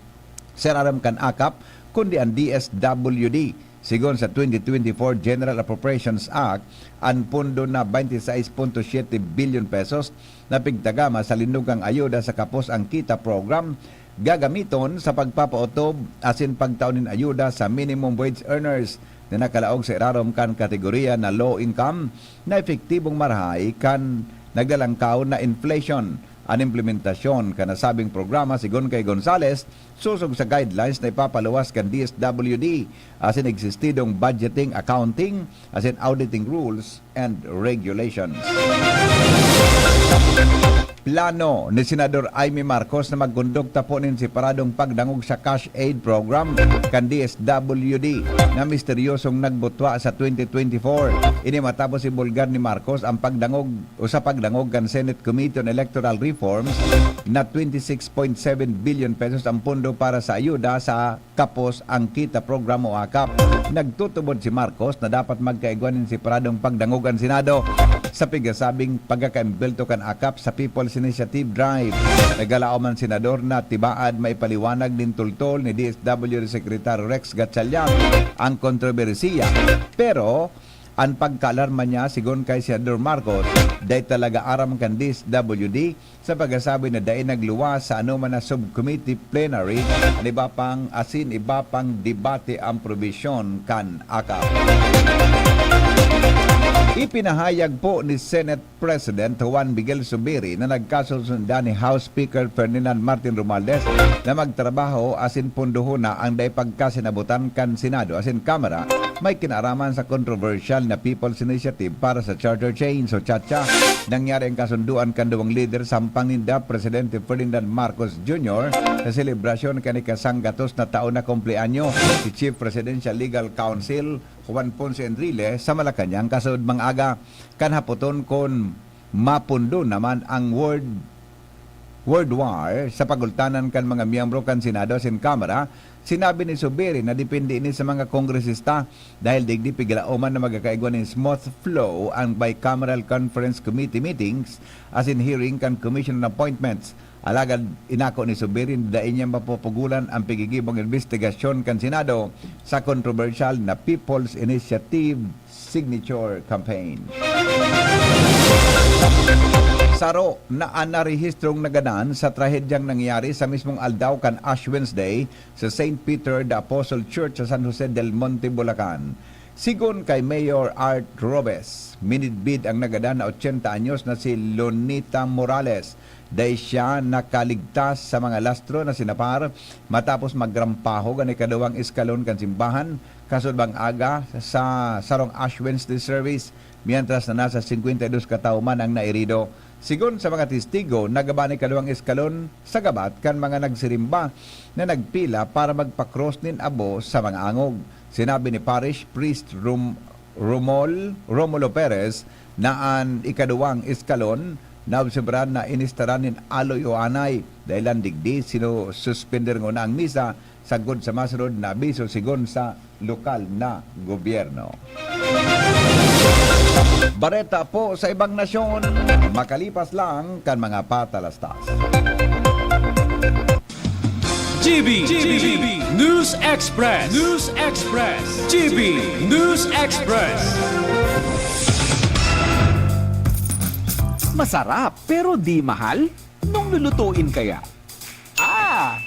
sa irarom kan AKAP, kundi an D S W D. Sigon sa twenty twenty-four General Appropriations Act, an pondo na twenty-six point seven bilyon pesos na pigtagama sa Lindogang Ayuda sa Kapos ang Kita Program gagamiton sa pagpapaotob asin pagtao nin ayuda sa minimum wage earners na nakalaog sa irarom kan kategoriya na low income na epektibong marahay kan naglalangkaw na inflation. An implementasyon kan nasabing programa, sigon kay Gonzales, sosog sa guidelines na ipapaluwas kan D S W D asin existidong budgeting, accounting, asin auditing rules and regulations. Plano ni Senador Imee Marcos na magkondukta po nin separadong pagdangog sa cash aid program kan D S W D na misteryosong nagbutwa sa twenty twenty-four. Ini matapos ibulgar ni Marcos ang pagdangog o sa pagdangog kan Senate Committee on Electoral Reforms na twenty-six point seven billion pesos ang pondo para sa ayuda sa Kapos ang Kita Program o AKAP. Nagtutubod si Marcos na dapat magkaigwa nin separadong pagdangog an Senado sa pigasabing pagkakaimbelto kan AKAP sa People's Initiative Drive. Nagalaom an senador na tibaad maipaliwanag nin tultol ni D S W D Secretary Rex Gatchalian ang kontrobersiya. Pero an pagkaalarma niya, sigon kay Senador Marcos, dai talaga aram kan D S W D sa pagkasabi na dai nagluwas sa anoman na subcommittee plenary an iba pang asin iba pang debate ang probisyon kan AKAP. Ipinahayag po ni Senate President Juan Miguel Zubiri na nagkasusundan ni House Speaker Ferdinand Martin Romualdez na magtrabaho asin pundohon na ang dai pagkasinabutan kan Senado asin Kamara may kinaaraman sa kontrobersyal na People's Initiative para sa Charter Change o CHACHA. Nangyari ang kasunduan kan duwang lider sa hampang ninda, Presidente Ferdinand Marcos Junior, sa selebrasyon kan ikasanggatos na taon na kumpleanyo si Chief Presidential Legal Counsel Juan Ponce Enrile sa Malacañang kasudmang aga. Kan hapoton kun mapundo naman ang word, word war sa pagultanan kan mga miyembro kan Senado asin Kamara, sinabi ni Zubiri na depende ini sa mga kongresista, dahil digdi piglaoman na magkakaigwa nin smooth flow ang bicameral conference committee meetings asin hearing kan Commission on Appointments. Alagad inako ni Zubiri na dai niya mapupugulan ang pigigibong imbestigasyon kan Senado sa kontrobersyal na People's Initiative signature campaign. Saro na an narehistrong nagadan sa trahedyang nangyari sa mismong aldaw kan Ash Wednesday sa Saint Peter the Apostle Church sa San Jose del Monte, Bulacan. Sigon kay Mayor Art Robes, minidbid ang nagadan na ochenta anyos na si Lonita Morales. Dai siya nakaligtas sa mga lastro na sinapar matapos magrampahog an ikaduwang eskalon kan simbahan kasudbang aga sa sarong Ash Wednesday service, mientras na nasa singkwenta y dos katawo man ang nairido. Sigon sa mga testigo, nagaba an ikaduwang eskalon sa gabat kan mga nagsirimba na nagpila para magpakros nin abo sa mga angog. Sinabi ni Parish Priest Rom-, Romol, Romulo Perez na an ikaduwang eskalon naobserbaran na inistaran nin aloy o anay. Dahilan digdi, sinususpender ngona ang misa sagkod sa masunod na abiso, sigon sa lokal na gobyerno. Bareta po sa ibang nasyon, makalipas lang kan mga patalastas. G B, G B, News Express, News Express, G B News Express. Masarap pero di mahal? Nung lulutuin kaya? Ah!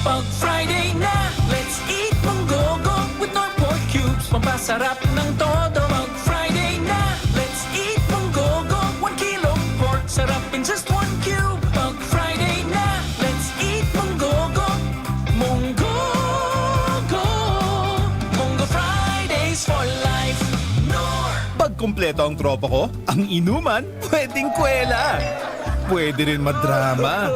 Pag Friday na, let's eat munggogo with Knorr pork cubes. Pampasarap ng todo. Pag Friday na, let's eat munggogo. One kilo pork, sarap in just one cube. Pag Friday na, let's eat munggogo. Munggogo. Munggo Fridays for life. Knorr. Pag kompleto ang tropa ko, ang inuman, pwedeng kwela. Pwede rin madrama.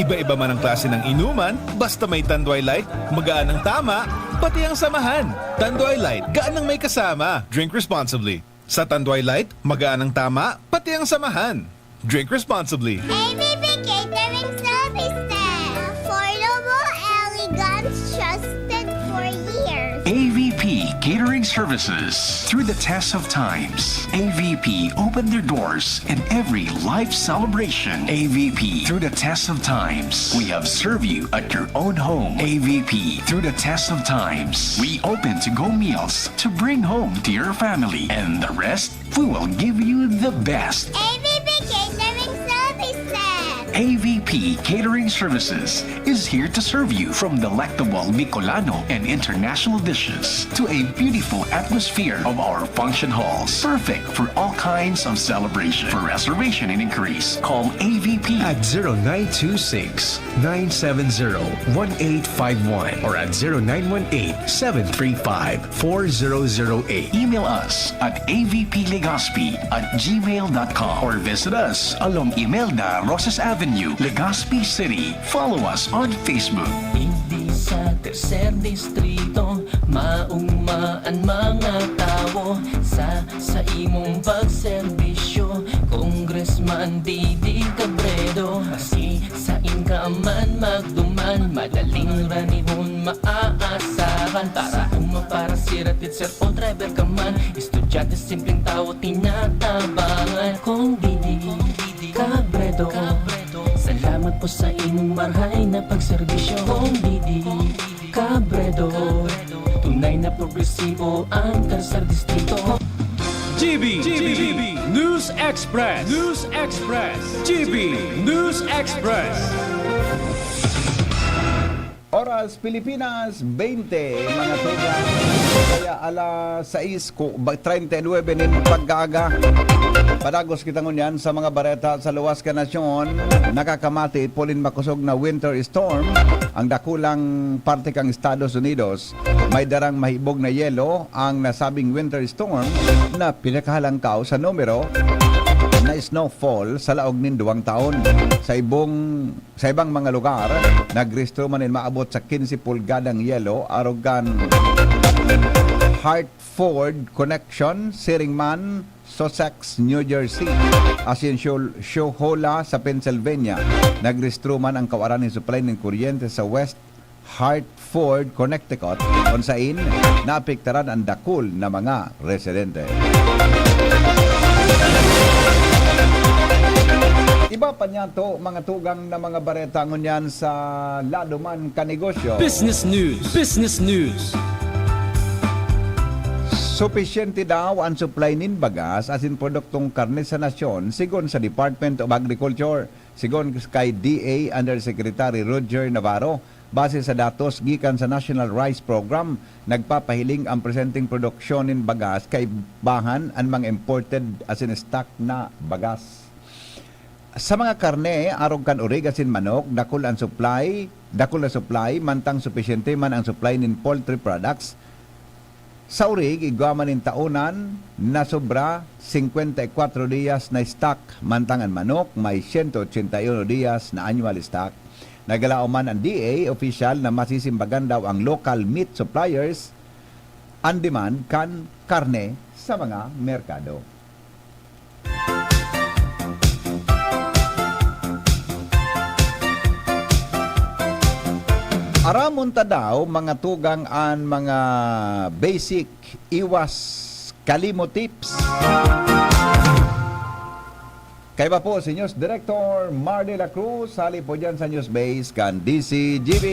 Iba-iba man ang klase ng inuman, basta may Tanduay Light, magaan ang tama, pati ang samahan. Tanduay Light, gaan ang may kasama. Drink responsibly. Sa Tanduay Light, magaan ang tama, pati ang samahan. Drink responsibly. A V P Catering Services. Affordable, elegant, trusted for years. A V P Catering Services. Through the test of times, A V P opened their doors in every life celebration. A V P, through the test of times, we have served you at your own home. A V P, through the test of times, we open to-go meals to bring home to your family. And the rest, we will give you the best. A V P Catering Services. A V P Catering Services is here to serve you, from delectable Bicolano and international dishes to a beautiful atmosphere of our function halls, perfect for all kinds of celebration. For reservation and inquiries, call A V P at zero nine two six, nine seven zero, one eight five one or at zero nine one eight, seven three five, four zero zero eight. Email us at A V P Legazpi at gmail dot com or visit us along Imelda Rosas Avenue, Legazpi City. Follow us on Facebook. Digdi sa Tercer Distrito, maugma an mga tawo sa, sa imong pagserbisyo, Congressman Didi Cabredo. Maski sain ka man magduman, madaling ranihon maaasahan. Para uma, para sirat, teacher o driver ka man, estudyante, simpleng tawo, tinatabangan. Kong Didi Cabredo, salamat po sa imong marhay na pagserbisyo. Kong Didi Cabredo, tunay na progresibo ang Tercer Distrito. G B, G B, News Express, News Express, G B News Express. Oras Pilipinas, twenty, mga tugang. Kaya alas sais ku-, ba-, treinta y nueve nin pagkaaga. Padagos kita ngunyan sa mga bareta sa luwas kan nasyon. Nakakamati polin makosog na winter storm ang dakulang parte kan Estados Unidos. May darang mahibog na yelo ang nasabing winter storm na pinakahalangkaw sa numero na snowfall sa laog nin duwang taon. Sa ibong, sa ibang mga lugar, nagrehistro man nin maabot sa quince pulgadang yelo arog kan Hartford Connection, siring man Sussex, New Jersey, asin Shul-, Shohola sa Pennsylvania. Nagrehistro man ang kawaran nin supply nin kuryente sa West Hartford, Connecticut, kun sain naapektaran an dakul na mga residente. Iba pa niyato, mga tugang na mga bareta ngunyan sa lado man kan negosyo. Business News. Business News. Supisyente daw an supply nin bagas asin produktong karne sa nasyon, sigon sa Department of Agriculture. Sigon kay D A Undersecretary Roger Navarro, base sa datos gikan sa National Rice Program, nagpapahiling ang presenteng produksyon nin bagas kaibahan an mga imported asin stock na bagas. Sa mga karne, arog kan orig asin manok, dakul an supply, dakul na supply, mantang supisyente man ang supply nin poultry products. Sa orig, igwa man nin taonan na sobra, singkwenta y kwatro dias na stock, mantang an manok may siyento otsenta y uno dias na annual stock. Nagalaom man an D A official na masisimbagan daw ang local meat suppliers, an demand kan karne sa mga merkado. Aramon ta daw, mga tugang, an mga basic iwas kalimo tips. Kaiba po si News Director Mar de la Cruz, hali po dyan sa News Base kan D C G B.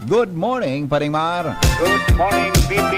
Good morning, Paring Mar. Good morning, B P.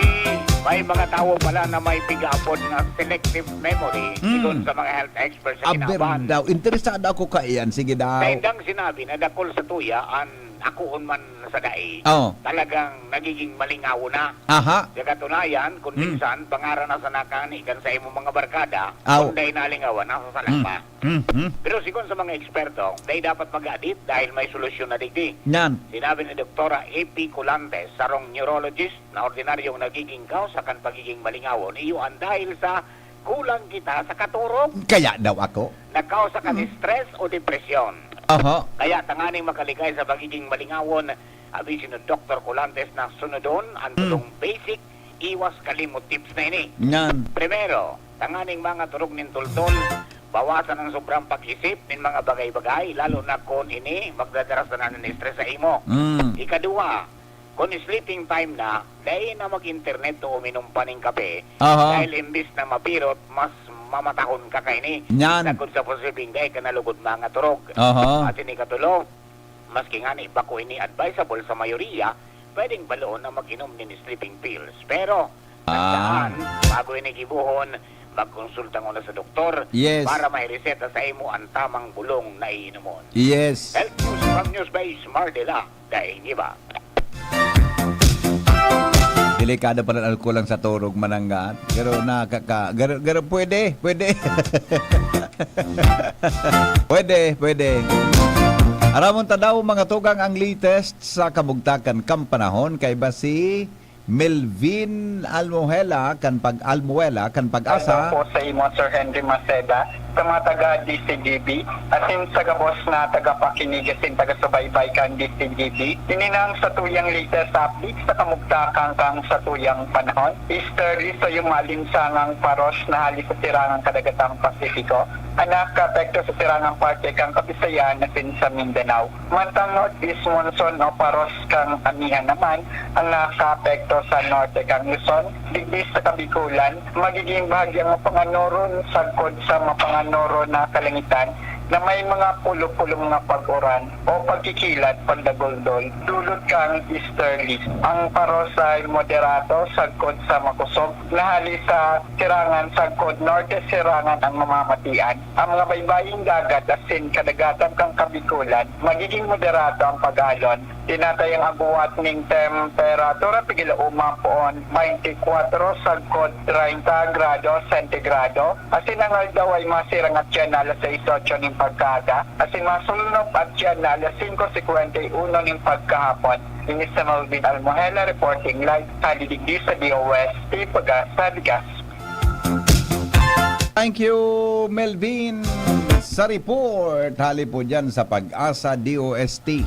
May mga tawo pala na may pigaapod na selective memory, Mm. sigon sa mga health experts sa Aber Kinaban. daw, interesado ako kaiyan. Sige daw. Sa indang sinabi na dakul sa tuya an akoon man sa dai, Oh. talagang nagiging malingaw na. Aha. Sa katunayan, kung Mm. minsan, pangaran na sa nakani kan sa imong mga barkada, Aw. kung dai nalingawan, nasa salang Mm. pa. Mm, mm. Pero sigon sa mga eksperto, dai dapat mag-adit dahil may solusyon na digdi. Yan. Sinabi ni Doktora A P Colantes, sarong neurologist, na ordinaryong nagiging kausa kan pagiging malingawon, iyo an dahil sa kulang kita sa katurog. Kaya daw ako. Nagkausa kan Mm. stress o depresyon. Aha. Kaya tanganing makaligay sa pagiging malingawon, abi si Doktor Colantes na sunodon ang Mm. tulong basic iwas kalimot tips na ini. Yan. Primero, tanganing mga turog nin tultol, bawasan ang sobrang pag-isip nin mga bagay-bagay, lalo na kun ini magdadara sana nin stress sa imo. Mm. Ikaduwa, kun sleeping time na, dai na mag-internet o uminom pa nin kape, Aha. dahil imbis na mapirot, mas mamatahon ka kaini. Yan. Sagkod sa posibleng dai ka nalugod mga turog. Aha. At ikatulo, maski ngani bako ini advisable sa mayoriya, pwedeng baloon na mag-inom nin sleeping pills. Pero, Ah. tandaan, bago ini gibohon, magkonsulta nguna sa doktor Yes. para maireseta sa imo an tamang bulong na iinomon. Yes. Health News from Newsbase, Mardela, daing iba. Delikado pala ang kulang sa turog, mananggaan. Pero nakaka-, pero, pero pwede, pwede. Pwede, pwede. Aramon ta daw, mga tugang, ang latest sa kabugtakan kan panahon. Kaiba si Melvin Almohela kan Pag-, Almuela kan Pag-asa. Hello po sa imo, Sir Henry Maceda, sa mga taga D C G B, asin sa gabos na tagapakinig asin taga-subaybay kan D C G B. Ini na ang satuyang latest update sa kamugtakan kan satuyang panahon. Easterly sa yumaling sangang paros na hali sa sirangang kadagatang Pasipiko, an nakakaapekto sa sirangang parte kan Kabisayan asin sa Mindanao. Mantang northeast monsoon o paros kan amihan naman ang nakakaapekto sa norte kan Luzon, digdi sa Kabikolan, magiging bahagyang mapanganoron sagkod sa mapanganoron na kalangitan na may mga pulo-pulong na pag-uran o pagkikilat, pagdaguldol, dulot kan easterly. Ang paros ay moderato sagkod sa makosog na hali sa sirangan sagkod norte sirangan ang mamamatian. Ang mga baybaying dagat asin kadagatan kan Kabikolan, magiging moderato ang pag-alon. Tinatayang agwat ning temperatura pigila uma poon twenty-four sagkod treinta grado sentigrado. Asin ang aldaw ay masirang atyan na alas sais otso nin pagkaaga, asin masulnop atyan na alas singko singkwenta y uno nin pagkahapon. Ini si Melvin Almohela reporting live hali digdi sa D O S T Pagasa, Legazpi. Thank you, Melvin, sa report. Hali po dyan sa Pag-asa D O S T.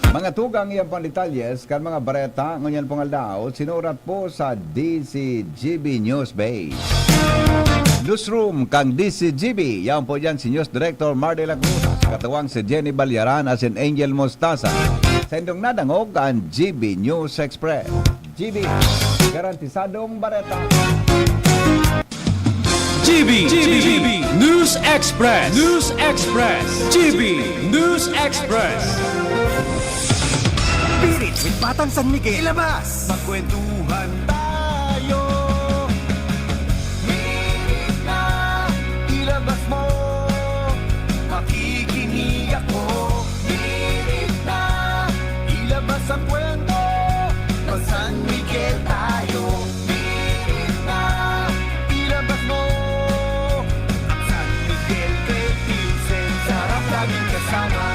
Mga tugang, yan pang detalyes kan mga bareta ngunyan pong aldaw, sinurat po sa D C G B News Base. Newsroom kang D C G B, yan po dyan si News Director Mardy La Cruz, katuwang si Jenny Balyaran asin Angel Mostaza. Sa indong nadangog, ang G B News Express. G B, garantisadong bareta. G B, G B, News Express, News Express, G B News Express. Spirit with Batang San Miguel. Ilabas! Magkwentuhan tayo. Minit na, ilabas mo. Makikinig ako. Minit na, ilabas ang kwento. Mag-San Miguel tayo. Minit na, ilabas mo. San Miguel Philippines, sarap laging kasama.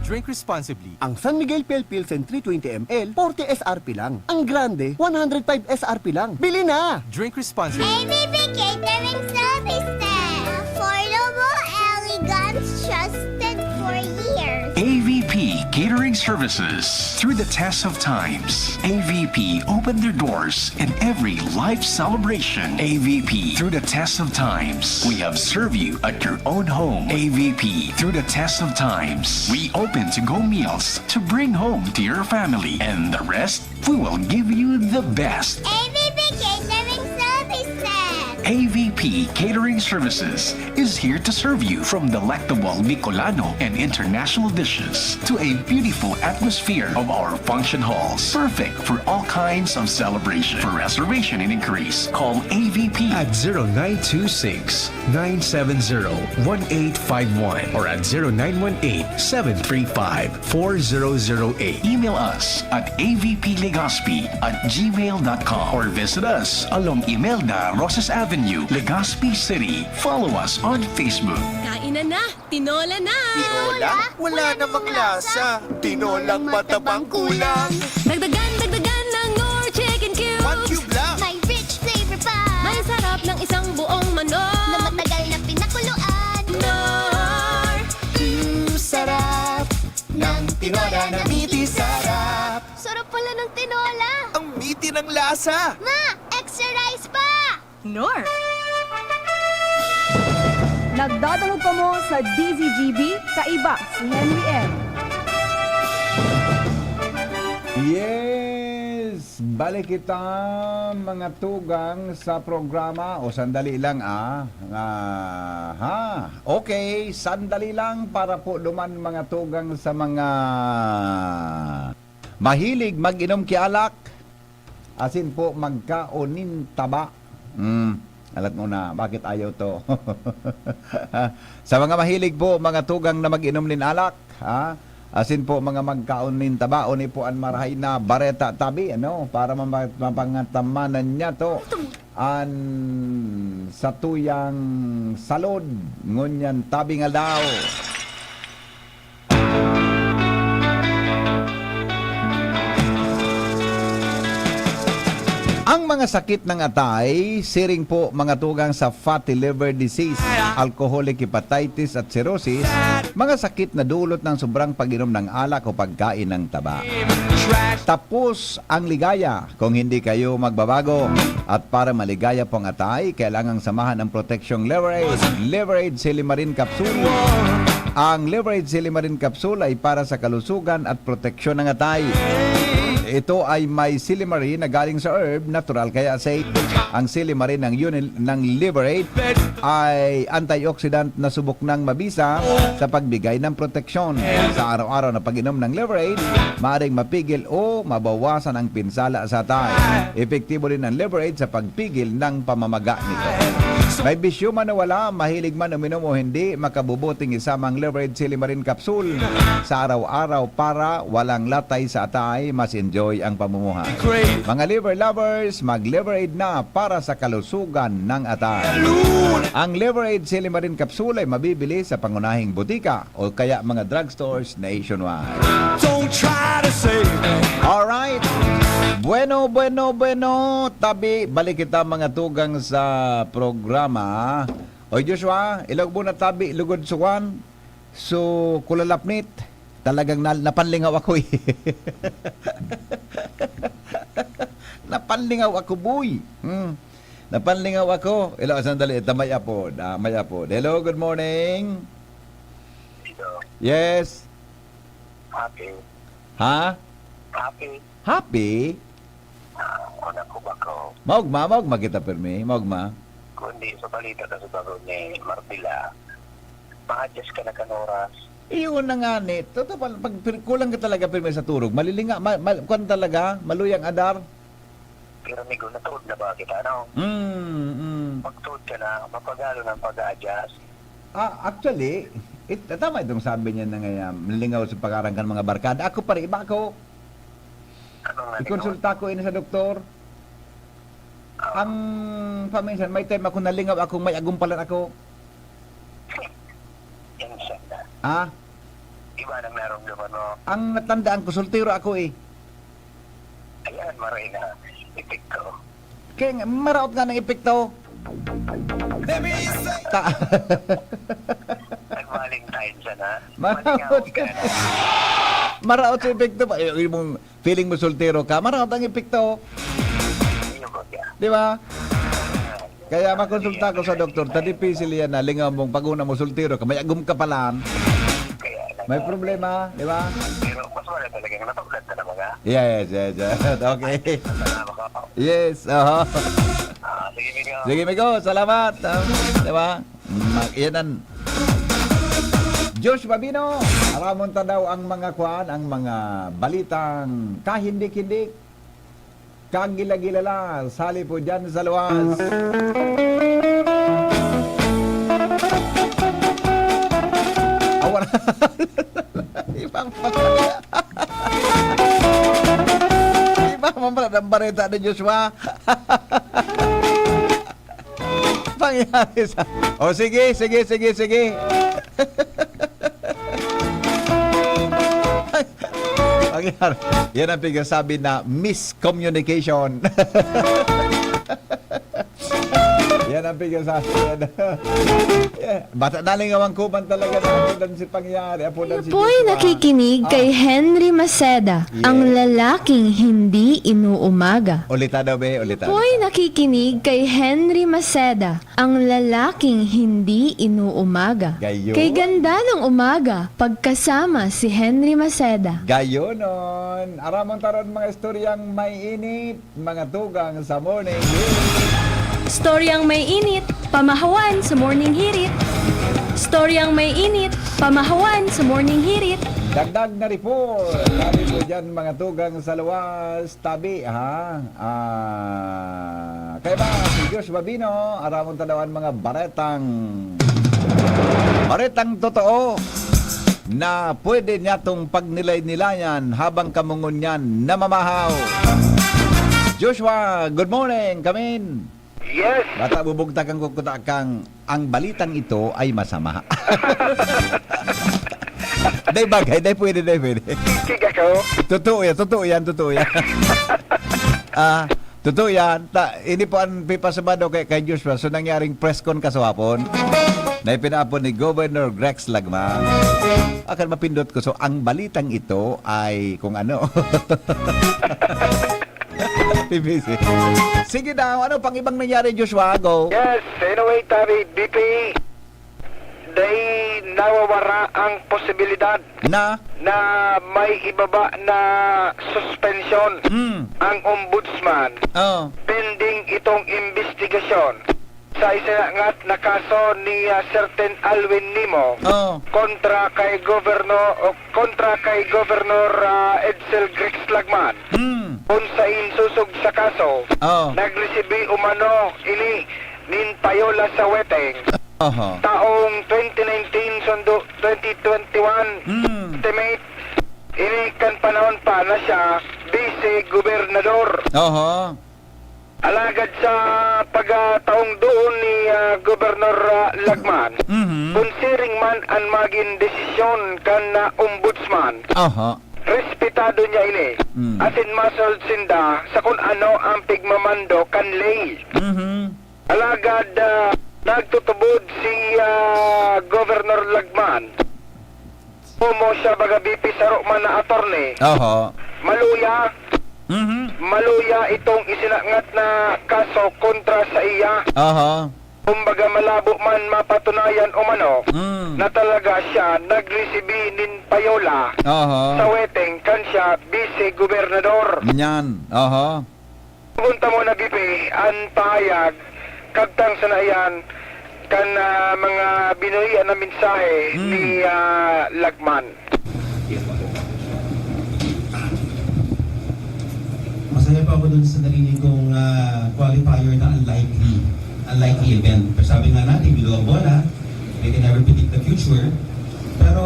Drink responsibly. Ang San Miguel Pale Pilsen three twenty M L, forty S R P lang. Ang grande, one hundred five S R P lang. Bili na! Drink responsibly. A V P Catering Services. Affordable, elegant, trusted for years. A V P Catering Services. Through the test of times, A V P opened their doors in every life celebration. A V P, through the test of times, we have served you at your own home. A V P, through the test of times, we open to-go meals to bring home to your family. And the rest, we will give you the best. A V P Catering Services. A V P Catering Services. is here to serve you, from delectable Bicolano and international dishes to a beautiful atmosphere of our function halls, perfect for all kinds of celebration. For reservation and inquiries, call A V P at zero nine two six, nine seven zero, one eight five one or at zero nine one eight, seven three five, four zero zero eight. Email us at A V P Legazpi at gmail dot com or visit us along Imelda Rosas Avenue, Legazpi City. Follow us on Facebook. Kain na na! Tinola na! Tinola? Wala namang lasa. Tinolang matabang kulang. Dagdagan, dagdagan ng Knorr Chicken Cubes! One cube lang. May rich flavor pa. May sarap ng isang buong manok. Na matagal na pinakuluan. Knorr! Mm, sarap ng tinola na miti sarap. Sarap pala ng tinola. Ang miti ng lasa. Ma, extra rice pa! Knorr. Nagdadangog kamo sa D Z G B, kaiba si Henry M. Yes! Balik kita, mga tugang, sa programa. O, sandali lang, ah. Ah, ha? Okay, sandali lang para po duman, mga tugang, sa mga mahilig mag-inom ki alak. Asin po magkaon nin taba. Hmm, alat mo na, bakit ayaw to? Sa mga mahilig po, mga tugang na mag-inom nin alak, ha? Asin po mga magkaon nin taba, o ni po an marahay na bareta tabi, ano? Para mama- mapangatamanan niya to. An satuyang salod, ngunyan tabi nga daw. Ang mga sakit ng atay, siring po mga tugang sa fatty liver disease, alcoholic hepatitis at cirrhosis, mga sakit na dulot ng sobrang pag-inom ng alak o pagkain ng taba. Tapos ang ligaya kung hindi kayo magbabago. At para maligaya po ang atay, kailangang samahan ang proteksyong Leverade, Leverade Silimarin Capsule. Ang Leverade Silimarin Capsule ay para sa kalusugan at proteksyon ng atay. Ito ay may silimarin na galing sa herb, natural kaya safe. Ang silimarin ng, unil, ng Leverade ay antioxidant na subok nang mabisa sa pagbigay ng proteksyon. Sa araw-araw na pag-inom ng Leverade, maaring mapigil o mabawasan ang pinsala sa atay. Epektibo rin ang Leverade sa pagpigil ng pamamaga nito. May bisyo man o wala, mahilig man uminom o hindi, makabubuting isama ang Leverade Silimarin Capsule sa araw-araw para walang latay sa atay, mas enjoy ang pamumuhay. Mga liver lovers, mag-Leverade na para sa kalusugan ng atay. Ang Leverade Silimarin Capsule ay mabibili sa pangunahing botika o kaya mga drugstores nationwide. Don't try to save me. Alright. Bueno, bueno, bueno. Tabi, balik kita mga tugang sa programa. Oy Joshua, ilog mo na tabi, lugod suwan. So, kulalapnit. Talagang na, napanlingaw ako eh. Napanlingaw ako, boy. Hmm. Napanlingaw ako. Hello, sandali. Ito, may apod. Ah, may apod. Hello, good morning. Dito. Yes. Happy. Ha? Happy. Happy? Ah, wala ko ba ko? Maugma, maugma kita, Permi. Maugma. Kundi sa balita ka sa bago ni Marpila, ma-adjust ka na kan oras. Iyon na nga ni. Totoo pala, pag pir- kulang ka talaga, Permi, sa turog. Malilinga, ma, ma, kuwan talaga, maluyang adar. Pero migo, natuod na ba kita, no? Mm, mm. Pagtuod ka na, mapagalo ng pag-a-adjust. Ah, actually, it, tama itong sabi niya na ngayon, lingaw sa pag-arang kan mga barkada. Ako pa rin, iba ako. Ano nga Ikonsulta ko ini sa doktor. Ang paminsan, may time ako nalingaw ako, may agumpalan ako. Insan na. Ah, Iba nang naramdaman mo. Ang natandaan ko, soltero ako eh. Ayan, maray na. Epekto. Kaya nga, maraot nga ng epekto. Ta- Nag-Valentine siya na. Maraot ka. Maraot sa epekto ba? Eh, yung mong feeling mo soltero ka, maraot ang epekto. Yung ba ka? Di ba? Kaya makonsulta ko sa doktor, ta difícil yan na lingaw mong pag-una mo soltero ka, may agum ka palan. May problema, di ba? Pero mas wala talagang natuklad na naman ka. Yes, yes, yes. Okay. Salamat ka. Yes, aha. Ah, sige, Miguel. Sige, Migo, salamat. Ah, di ba? Ma-, yan ang Josh Babino, aramon ta daw ang mga kuan, ang mga balitang kahindik-hindik, kagila-gilala, sali po dyan sa luwas. Awan. Ibang Iba man pala ang bareta ni Joshua. Pangyari sa, o sige, sige, sige, sige. Pangyari. Yan ang pinagsasabi na miscommunication. Yan ang pinagsasabi. Yeah. Bata na lang ang kuman talaga na apo dan si Pangyari, apo dan Kayo si po'y Joshua. Nakikinig Ah. kay Henry Maceda, ang Yes. lalaking hindi inuumaga. Ulita daw, be, ulita. Po'y nakikinig kay Henry Maceda, ang lalaking hindi inuumaga. Gayon. Kay ganda ng umaga, pagkasama si Henry Maceda. Gayonon. Aramon taron mga istoryang may init, mga tugang sa Morning Hirit. Storyang may init, pamahawan sa Morning Hirit. Storyang may init, pamahawan sa Morning Hirit. Dagdag na report. Sabi po dyan, mga tugang sa luwas, tabi, ha? Ah, kaya ba, si Josh Babino, aramon ta daw an mga baretang, baretang totoo na pwede niyatong pagnilay-nilayan habang kamo ngunyan namamahaw. Joshua, good morning, kamin. Yes. Bata, bubugtakan ko kuta kang ang balitang ito ay masama. Day bagay, day pwede, day pwede. Kiga ko. Totoo yan, totoo yan, totoo yan. Ah, totoo yan. Ta, ini po ang pipasabado kay, kay Joshua. So, nangyaring press con kaswapon na ipinaapon ni Governor Grex Lagman. Akan mapindot ko. So, ang balitang ito ay kung ano. P B C. Sige daw, ano pang ibang nangyari, Joshua? Go. Yes, anyway, Tabi, B P, day nawawara ang posibilidad Na? na may ibaba na suspensyon Hmm. ang ombudsman Oh. pending itong investigasyon sa isinangat na kaso ni, ah, certain Alwin Nimo Oh. kontra kay Governor, o kontra kay Governor, ah, Edsel Grex Lagman. Hmm. Kung sa insosog sa kaso, Oh. nagresibi umano ini nin payola sa weteng. Aha. Taong twenty nineteen sundo twenty twenty-one, Hmm. estimate, ini kan panahon pa na siya vice gobernador. Aha. Alagad sa pagkataong doon ni, ah, Gobernador, ah, Lagman, Mhm. kung siring man an magin desisyon kan, ah, ombudsman, Aha. respetado niya ini. Mm. Asin masunod sinda sa kung ano ang pigmamando kan ley. Mhm. Alagad, ah, nagtutubod si, ah, Gobernador Lagman. Komo siya baga B P saro man na attorney. Oho. Maluya. Mhm. Maluya itong isinangat na kaso kontra sa iya. Oho. Kumbaga, malabo man mapatunayan umano Mm. na talaga siya nagresibi nin payola Oho. sa weteng kan siya vice gobernador. Nyan. Oho. Pupunta mo na, B P, an pahayag, kabtang sana iyan kan, ah, mga binuhian na mensahe Hmm. ni, ah, Lagman. Masaya pa ako dun sa narinig kong, ah, qualifier na unlikely. Unlikely event. Pero sabi nga natin, binuang bola, they can never predict the future. Pero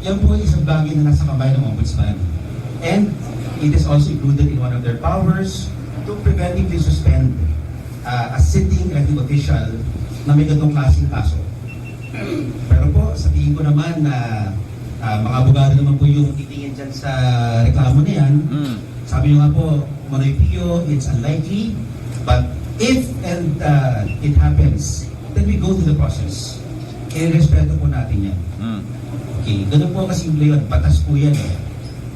yan po ay isang bagay na nasa kamay ng ombudsman. And it is also included in one of their powers to preventively suspend, ah, a sitting elected official na may ganitong klaseng kaso. Pero po, sa tingin ko naman na, ah, mga abogado naman po yung titingin dyan sa reklamo na yan. Mm. Sabi nyo nga po, Manoy Pio, it's unlikely. But if and, ah, it happens, then we go through the process. Eh, respeto po natin yan. Mm. Okay, ganun po kasimple yun. Batas po yan eh.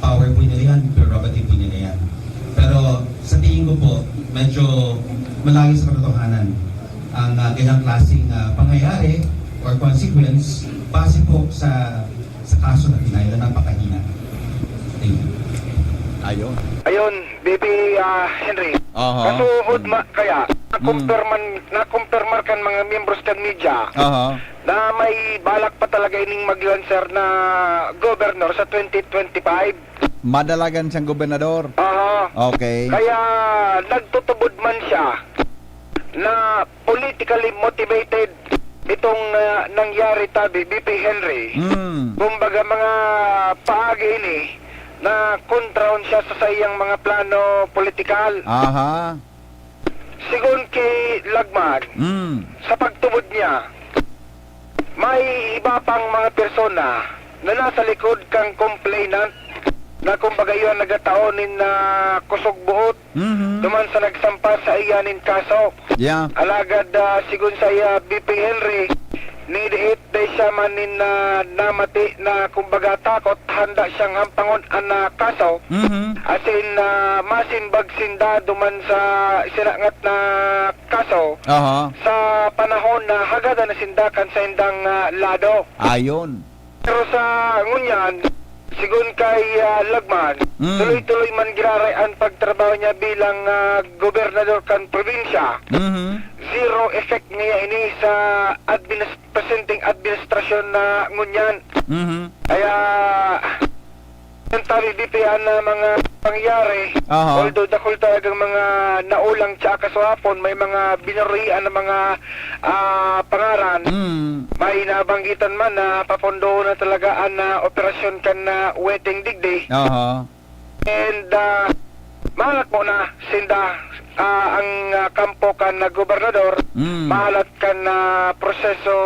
Power po nila yan, prerogative po nila yan. Pero sa tingin ko po, medyo malayo sa katotohanan ang, ah, ganyang klaseng, ah, pangyayari or consequence base po sa, sa kaso na pinailan, napakahina. Thank you. Ayun. Ayun, B P, ah, Henry. Aha. Kasuod ma-, kaya, nakumpirman, nakumpirmar kan mga miyembros kan media Aha. na may balak pa talaga ining maglanser na gobernador sa twenty twenty-five. Madalagan siyang gobernador? Aha. Okay. Kaya nagtutubod man siya na politically motivated itong, ah, nangyari tabi, B P Henry. Mm. Kumbaga, mga paagi ini na kontrahon siya sa saiyang mga plano politikal. Aha. Sigon ki Lagman, Mm. sa pagtubod niya, may iba pang mga persona na nasa likod kan complainant na kumbaga iyo ang nagatao nin, ah, kusog buot Mhm. duman sa nagsampa sa iya nin kaso. Yeah. Alagad, ah, sigon sa iya, B P Henry, nidiit dai siya man nin, ah, namati na kumbaga takot, handa siyang hampangon an, ah, kaso. Mhm. Asin, ah, masimbag sinda duman sa isinangat na kaso Aha. sa panahon na hagadan na sinda kan saindang, ah, lado. Ayon. Pero sa ngunyan, sigon kay, ah, Lagman, Mm. tuloy-tuloy man giraray an pagtrabaho niya bilang, ah, gobernador kan probinsya. Mhm. Zero effect niya ini sa administ-, presenteng administrasyon na ngunyan. Mhm. Kaya, ang tabi, B P, an, ah, mga pangyayari, Aha. although dakul talagang mga naulang tsaka kasuhapon, may mga binurian na mga, ah, pangaran, Mm. may nabanggitan man na papondoon na talaga an, ah, operasyon kan, ah, weteng digdi. Aha. And, ah, mahalat mo na sinda, ah, ang, ah, kampo kan, ah, gobernador, Mm. mahalat kan, ah, proseso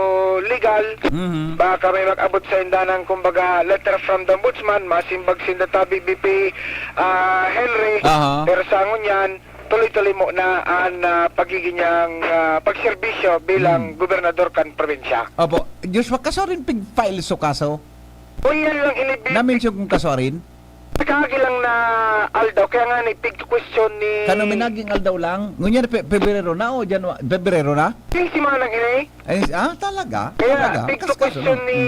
legal, Mhm. baka may mag-abot sa inda ng, kumbaga, letter from the ombudsman, masimbag sinda tabi, B P, ah, Henry, Aha. pero sa ngunyan, tuloy-tuloy mo na an, ah, pagiging niyang, ah, pagserbisyo bilang Hmm. gobernador kan probinsya. Opo. Joshua, kasuarin pig-file so kaso? O, yan lang ini, B P. Na-mention kong kasuarin? Nakaagi lang na aldaw, kaya nga ni pig-question ni Kano minaging aldaw lang? Ngunyan, Pe-, Pebrero na o Janua-, Pebrero na? Yung simanang ini? Ay, ah, talaga? Kaya, Talaga? big Kas-, kaso, question no? ni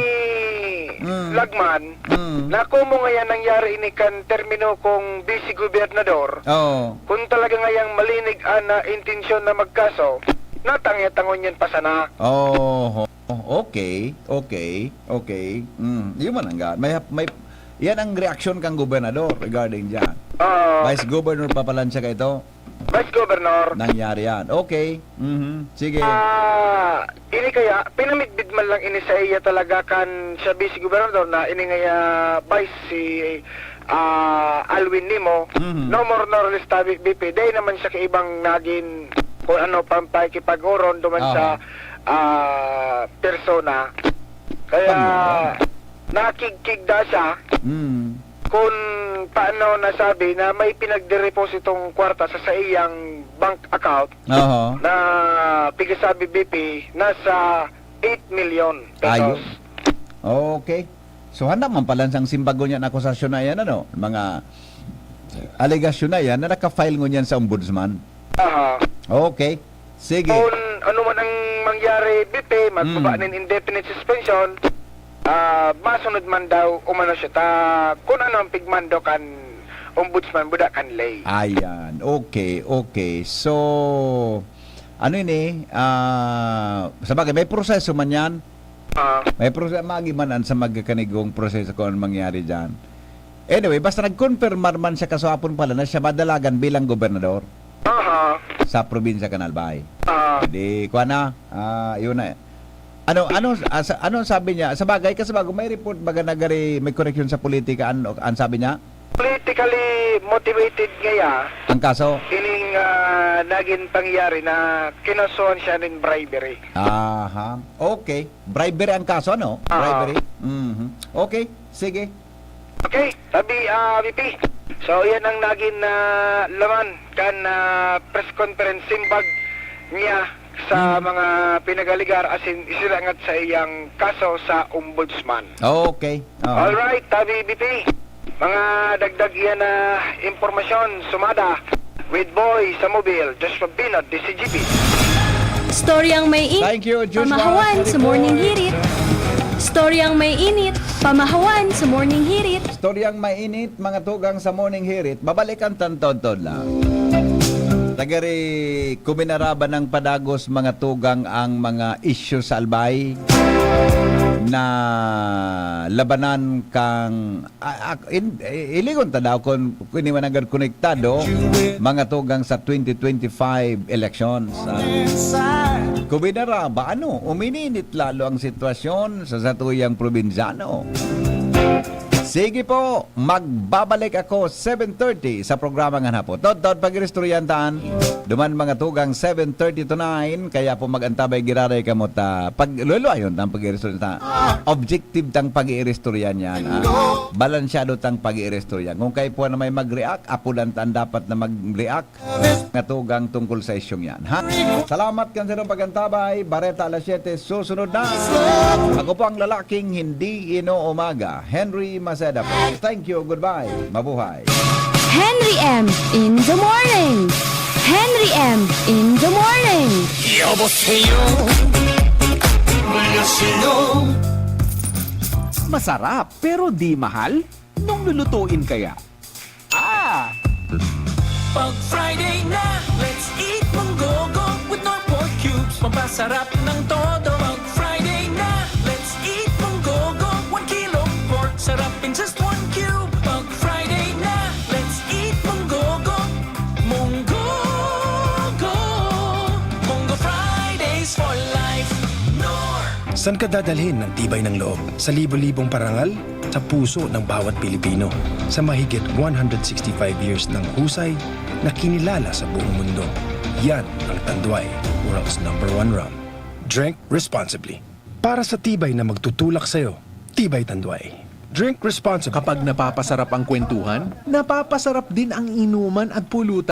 Mm. Mm. Lagman, Mm. na kung mo ngayon nangyari ini kan termino kong vice gobernador, Oo. kung talaga ngayang malinig an, ah, intensyon na magkaso, natangya-tangon yan pa sana. Oho. Okay, okay, okay. Mm, yun man ang ga-, may hap-, may, yan ang reaksyon kang gobernador regarding dyan. Oo. Vice Governor pa pala siya ka ito? Vice Governor. Nangyari yan. Okay. Mhm. Sige. Ah, ini kaya, pinamidbid man lang ini sa iya talaga kan siya vice gobernador na ini nga, ah, vice si, ah, Alwin Nimo. Mhm. No more nor less tabi, B P. Dahil naman siya kaibang naging kung ano pang pakikipag-oron duman Aha. sa, ah, persona. Kaya, Tama. nakigkig na siya. Mm. Kung paano nasabi na may pinagderepositong kwarta sa saiyang bank account Aha. na pigasabi, B P, nasa eight million pesos. Ayun. Okay. So, handa man pala sang simbagon yan akusasyon na yan, ano? Mga alegasyon na yan na naka-file ngunyan sa ombudsman. Aha. Okay. Sige. Kung ano man ang mangyari, B P, magbaba Mm. nin indefinite suspension, ah, masunod man daw umano siya ta kung ano ang pigmando kan ombudsman, buda kan ley. Ayan. Okay, okay. So, ano ini? Ah, sa bagay, may proseso man yan. Ah. May proseso, magi man an sa magkakanigong proseso kung ano mangyari dyan. Anyway, basta nag-confirmar man siya kaswapon pala na siya madalagan bilang gobernador Aha. sa probinsya kan Albay. Ah. Di, kuha na. Ah, yun na. Ano, ano, ah, sa-, ano ang sabi niya? Sa bagay, kasi bago may report, baga nagari, may koreksyon sa politika, ano, ang sabi niya? Politically motivated ngaya Ang kaso? ining, ah, naging pangyayari na kinasuhan siya nin bribery. Aha. Okay. Bribery ang kaso, ano? Aha. Bribery? Mhm. Okay. Sige. Okay, tabi, ah, B P. So, yan ang naging, ah, laman kan, ah, press conference simbag niya sa Hmm. mga pinagaligar asin isilangat sa iyang kaso sa ombudsman. Okay. Oo. Alright, tabi, B P. Mga dagdag iyan na impormasyon, sumada with Boy sa Mobil, Joshua Binod, D C G P. Storyang may init, Thank you, Joshua, pamahawan sa sa report. Morning Hirit. Storyang may init, pamahawan sa Morning Hirit. Storyang mainit, mga tugang sa Morning Hirit. Babalikan tan tontod lang. Tagari, kuminaraba ng padagos mga tugang ang mga isyu sa Albay na labanan kang, ah, ah, in, eh, iligon ta daw kun, kun ini man agad konektado, mga tugang sa twenty twenty-five elections, ah. Kuminaraba, ano, umininit lalo ang sitwasyon sa satuyang probinsyano. Sige po, magbabalik ako seven thirty sa programa ngan hapon. Todtod pag-iristoryan tan. Duman mga tugang seven thirty to nine, kaya po mag-antabay giraray kamo ta pag luluayon tang pag-iristoryan ta. Objective tang pag-iristoryan yan, ha? Balansyado tang pag-iristoryan. Kung kayo po na may mag-react, apulan tan dapat na mag-react. Nga tugang tungkol sa isyong yan, ha? Salamat kan sa inyong pag-antabay. Bareta alas siyete, susunod na. Ako po ang lalaking hindi inuumaga, Henry Maceda po. Thank you, goodbye. Mabuhay. Henry M in the morning. Henry M in the morning. 여보세요. 안녕하세요. Masarap pero di mahal? Nung lulutuin kaya? Ah! Pag Friday na, let's eat munggogo with Knorr pork cubes. Pampasarap ng todo. Pag Friday na, let's eat munggogo. One kilong pork, sarap in just one cube. Pag Friday na, let's eat munggogo. Munggogo. Munggo Fridays for life. Knorr. Saan ka dadalhin ng tibay ng loob? Sa libo-libong parangal? Sa puso ng bawat Pilipino? Sa mahigit one hundred sixty-five years ng husay na kinilala sa buong mundo? Yan ang Tanduay, World's Number One Rum. Drink responsibly. Para sa tibay na magtutulak sa'yo, Tibay Tanduay. Drink responsibly. Kapag napapasarap ang kwentuhan, napapasarap din ang inuman at pulutan.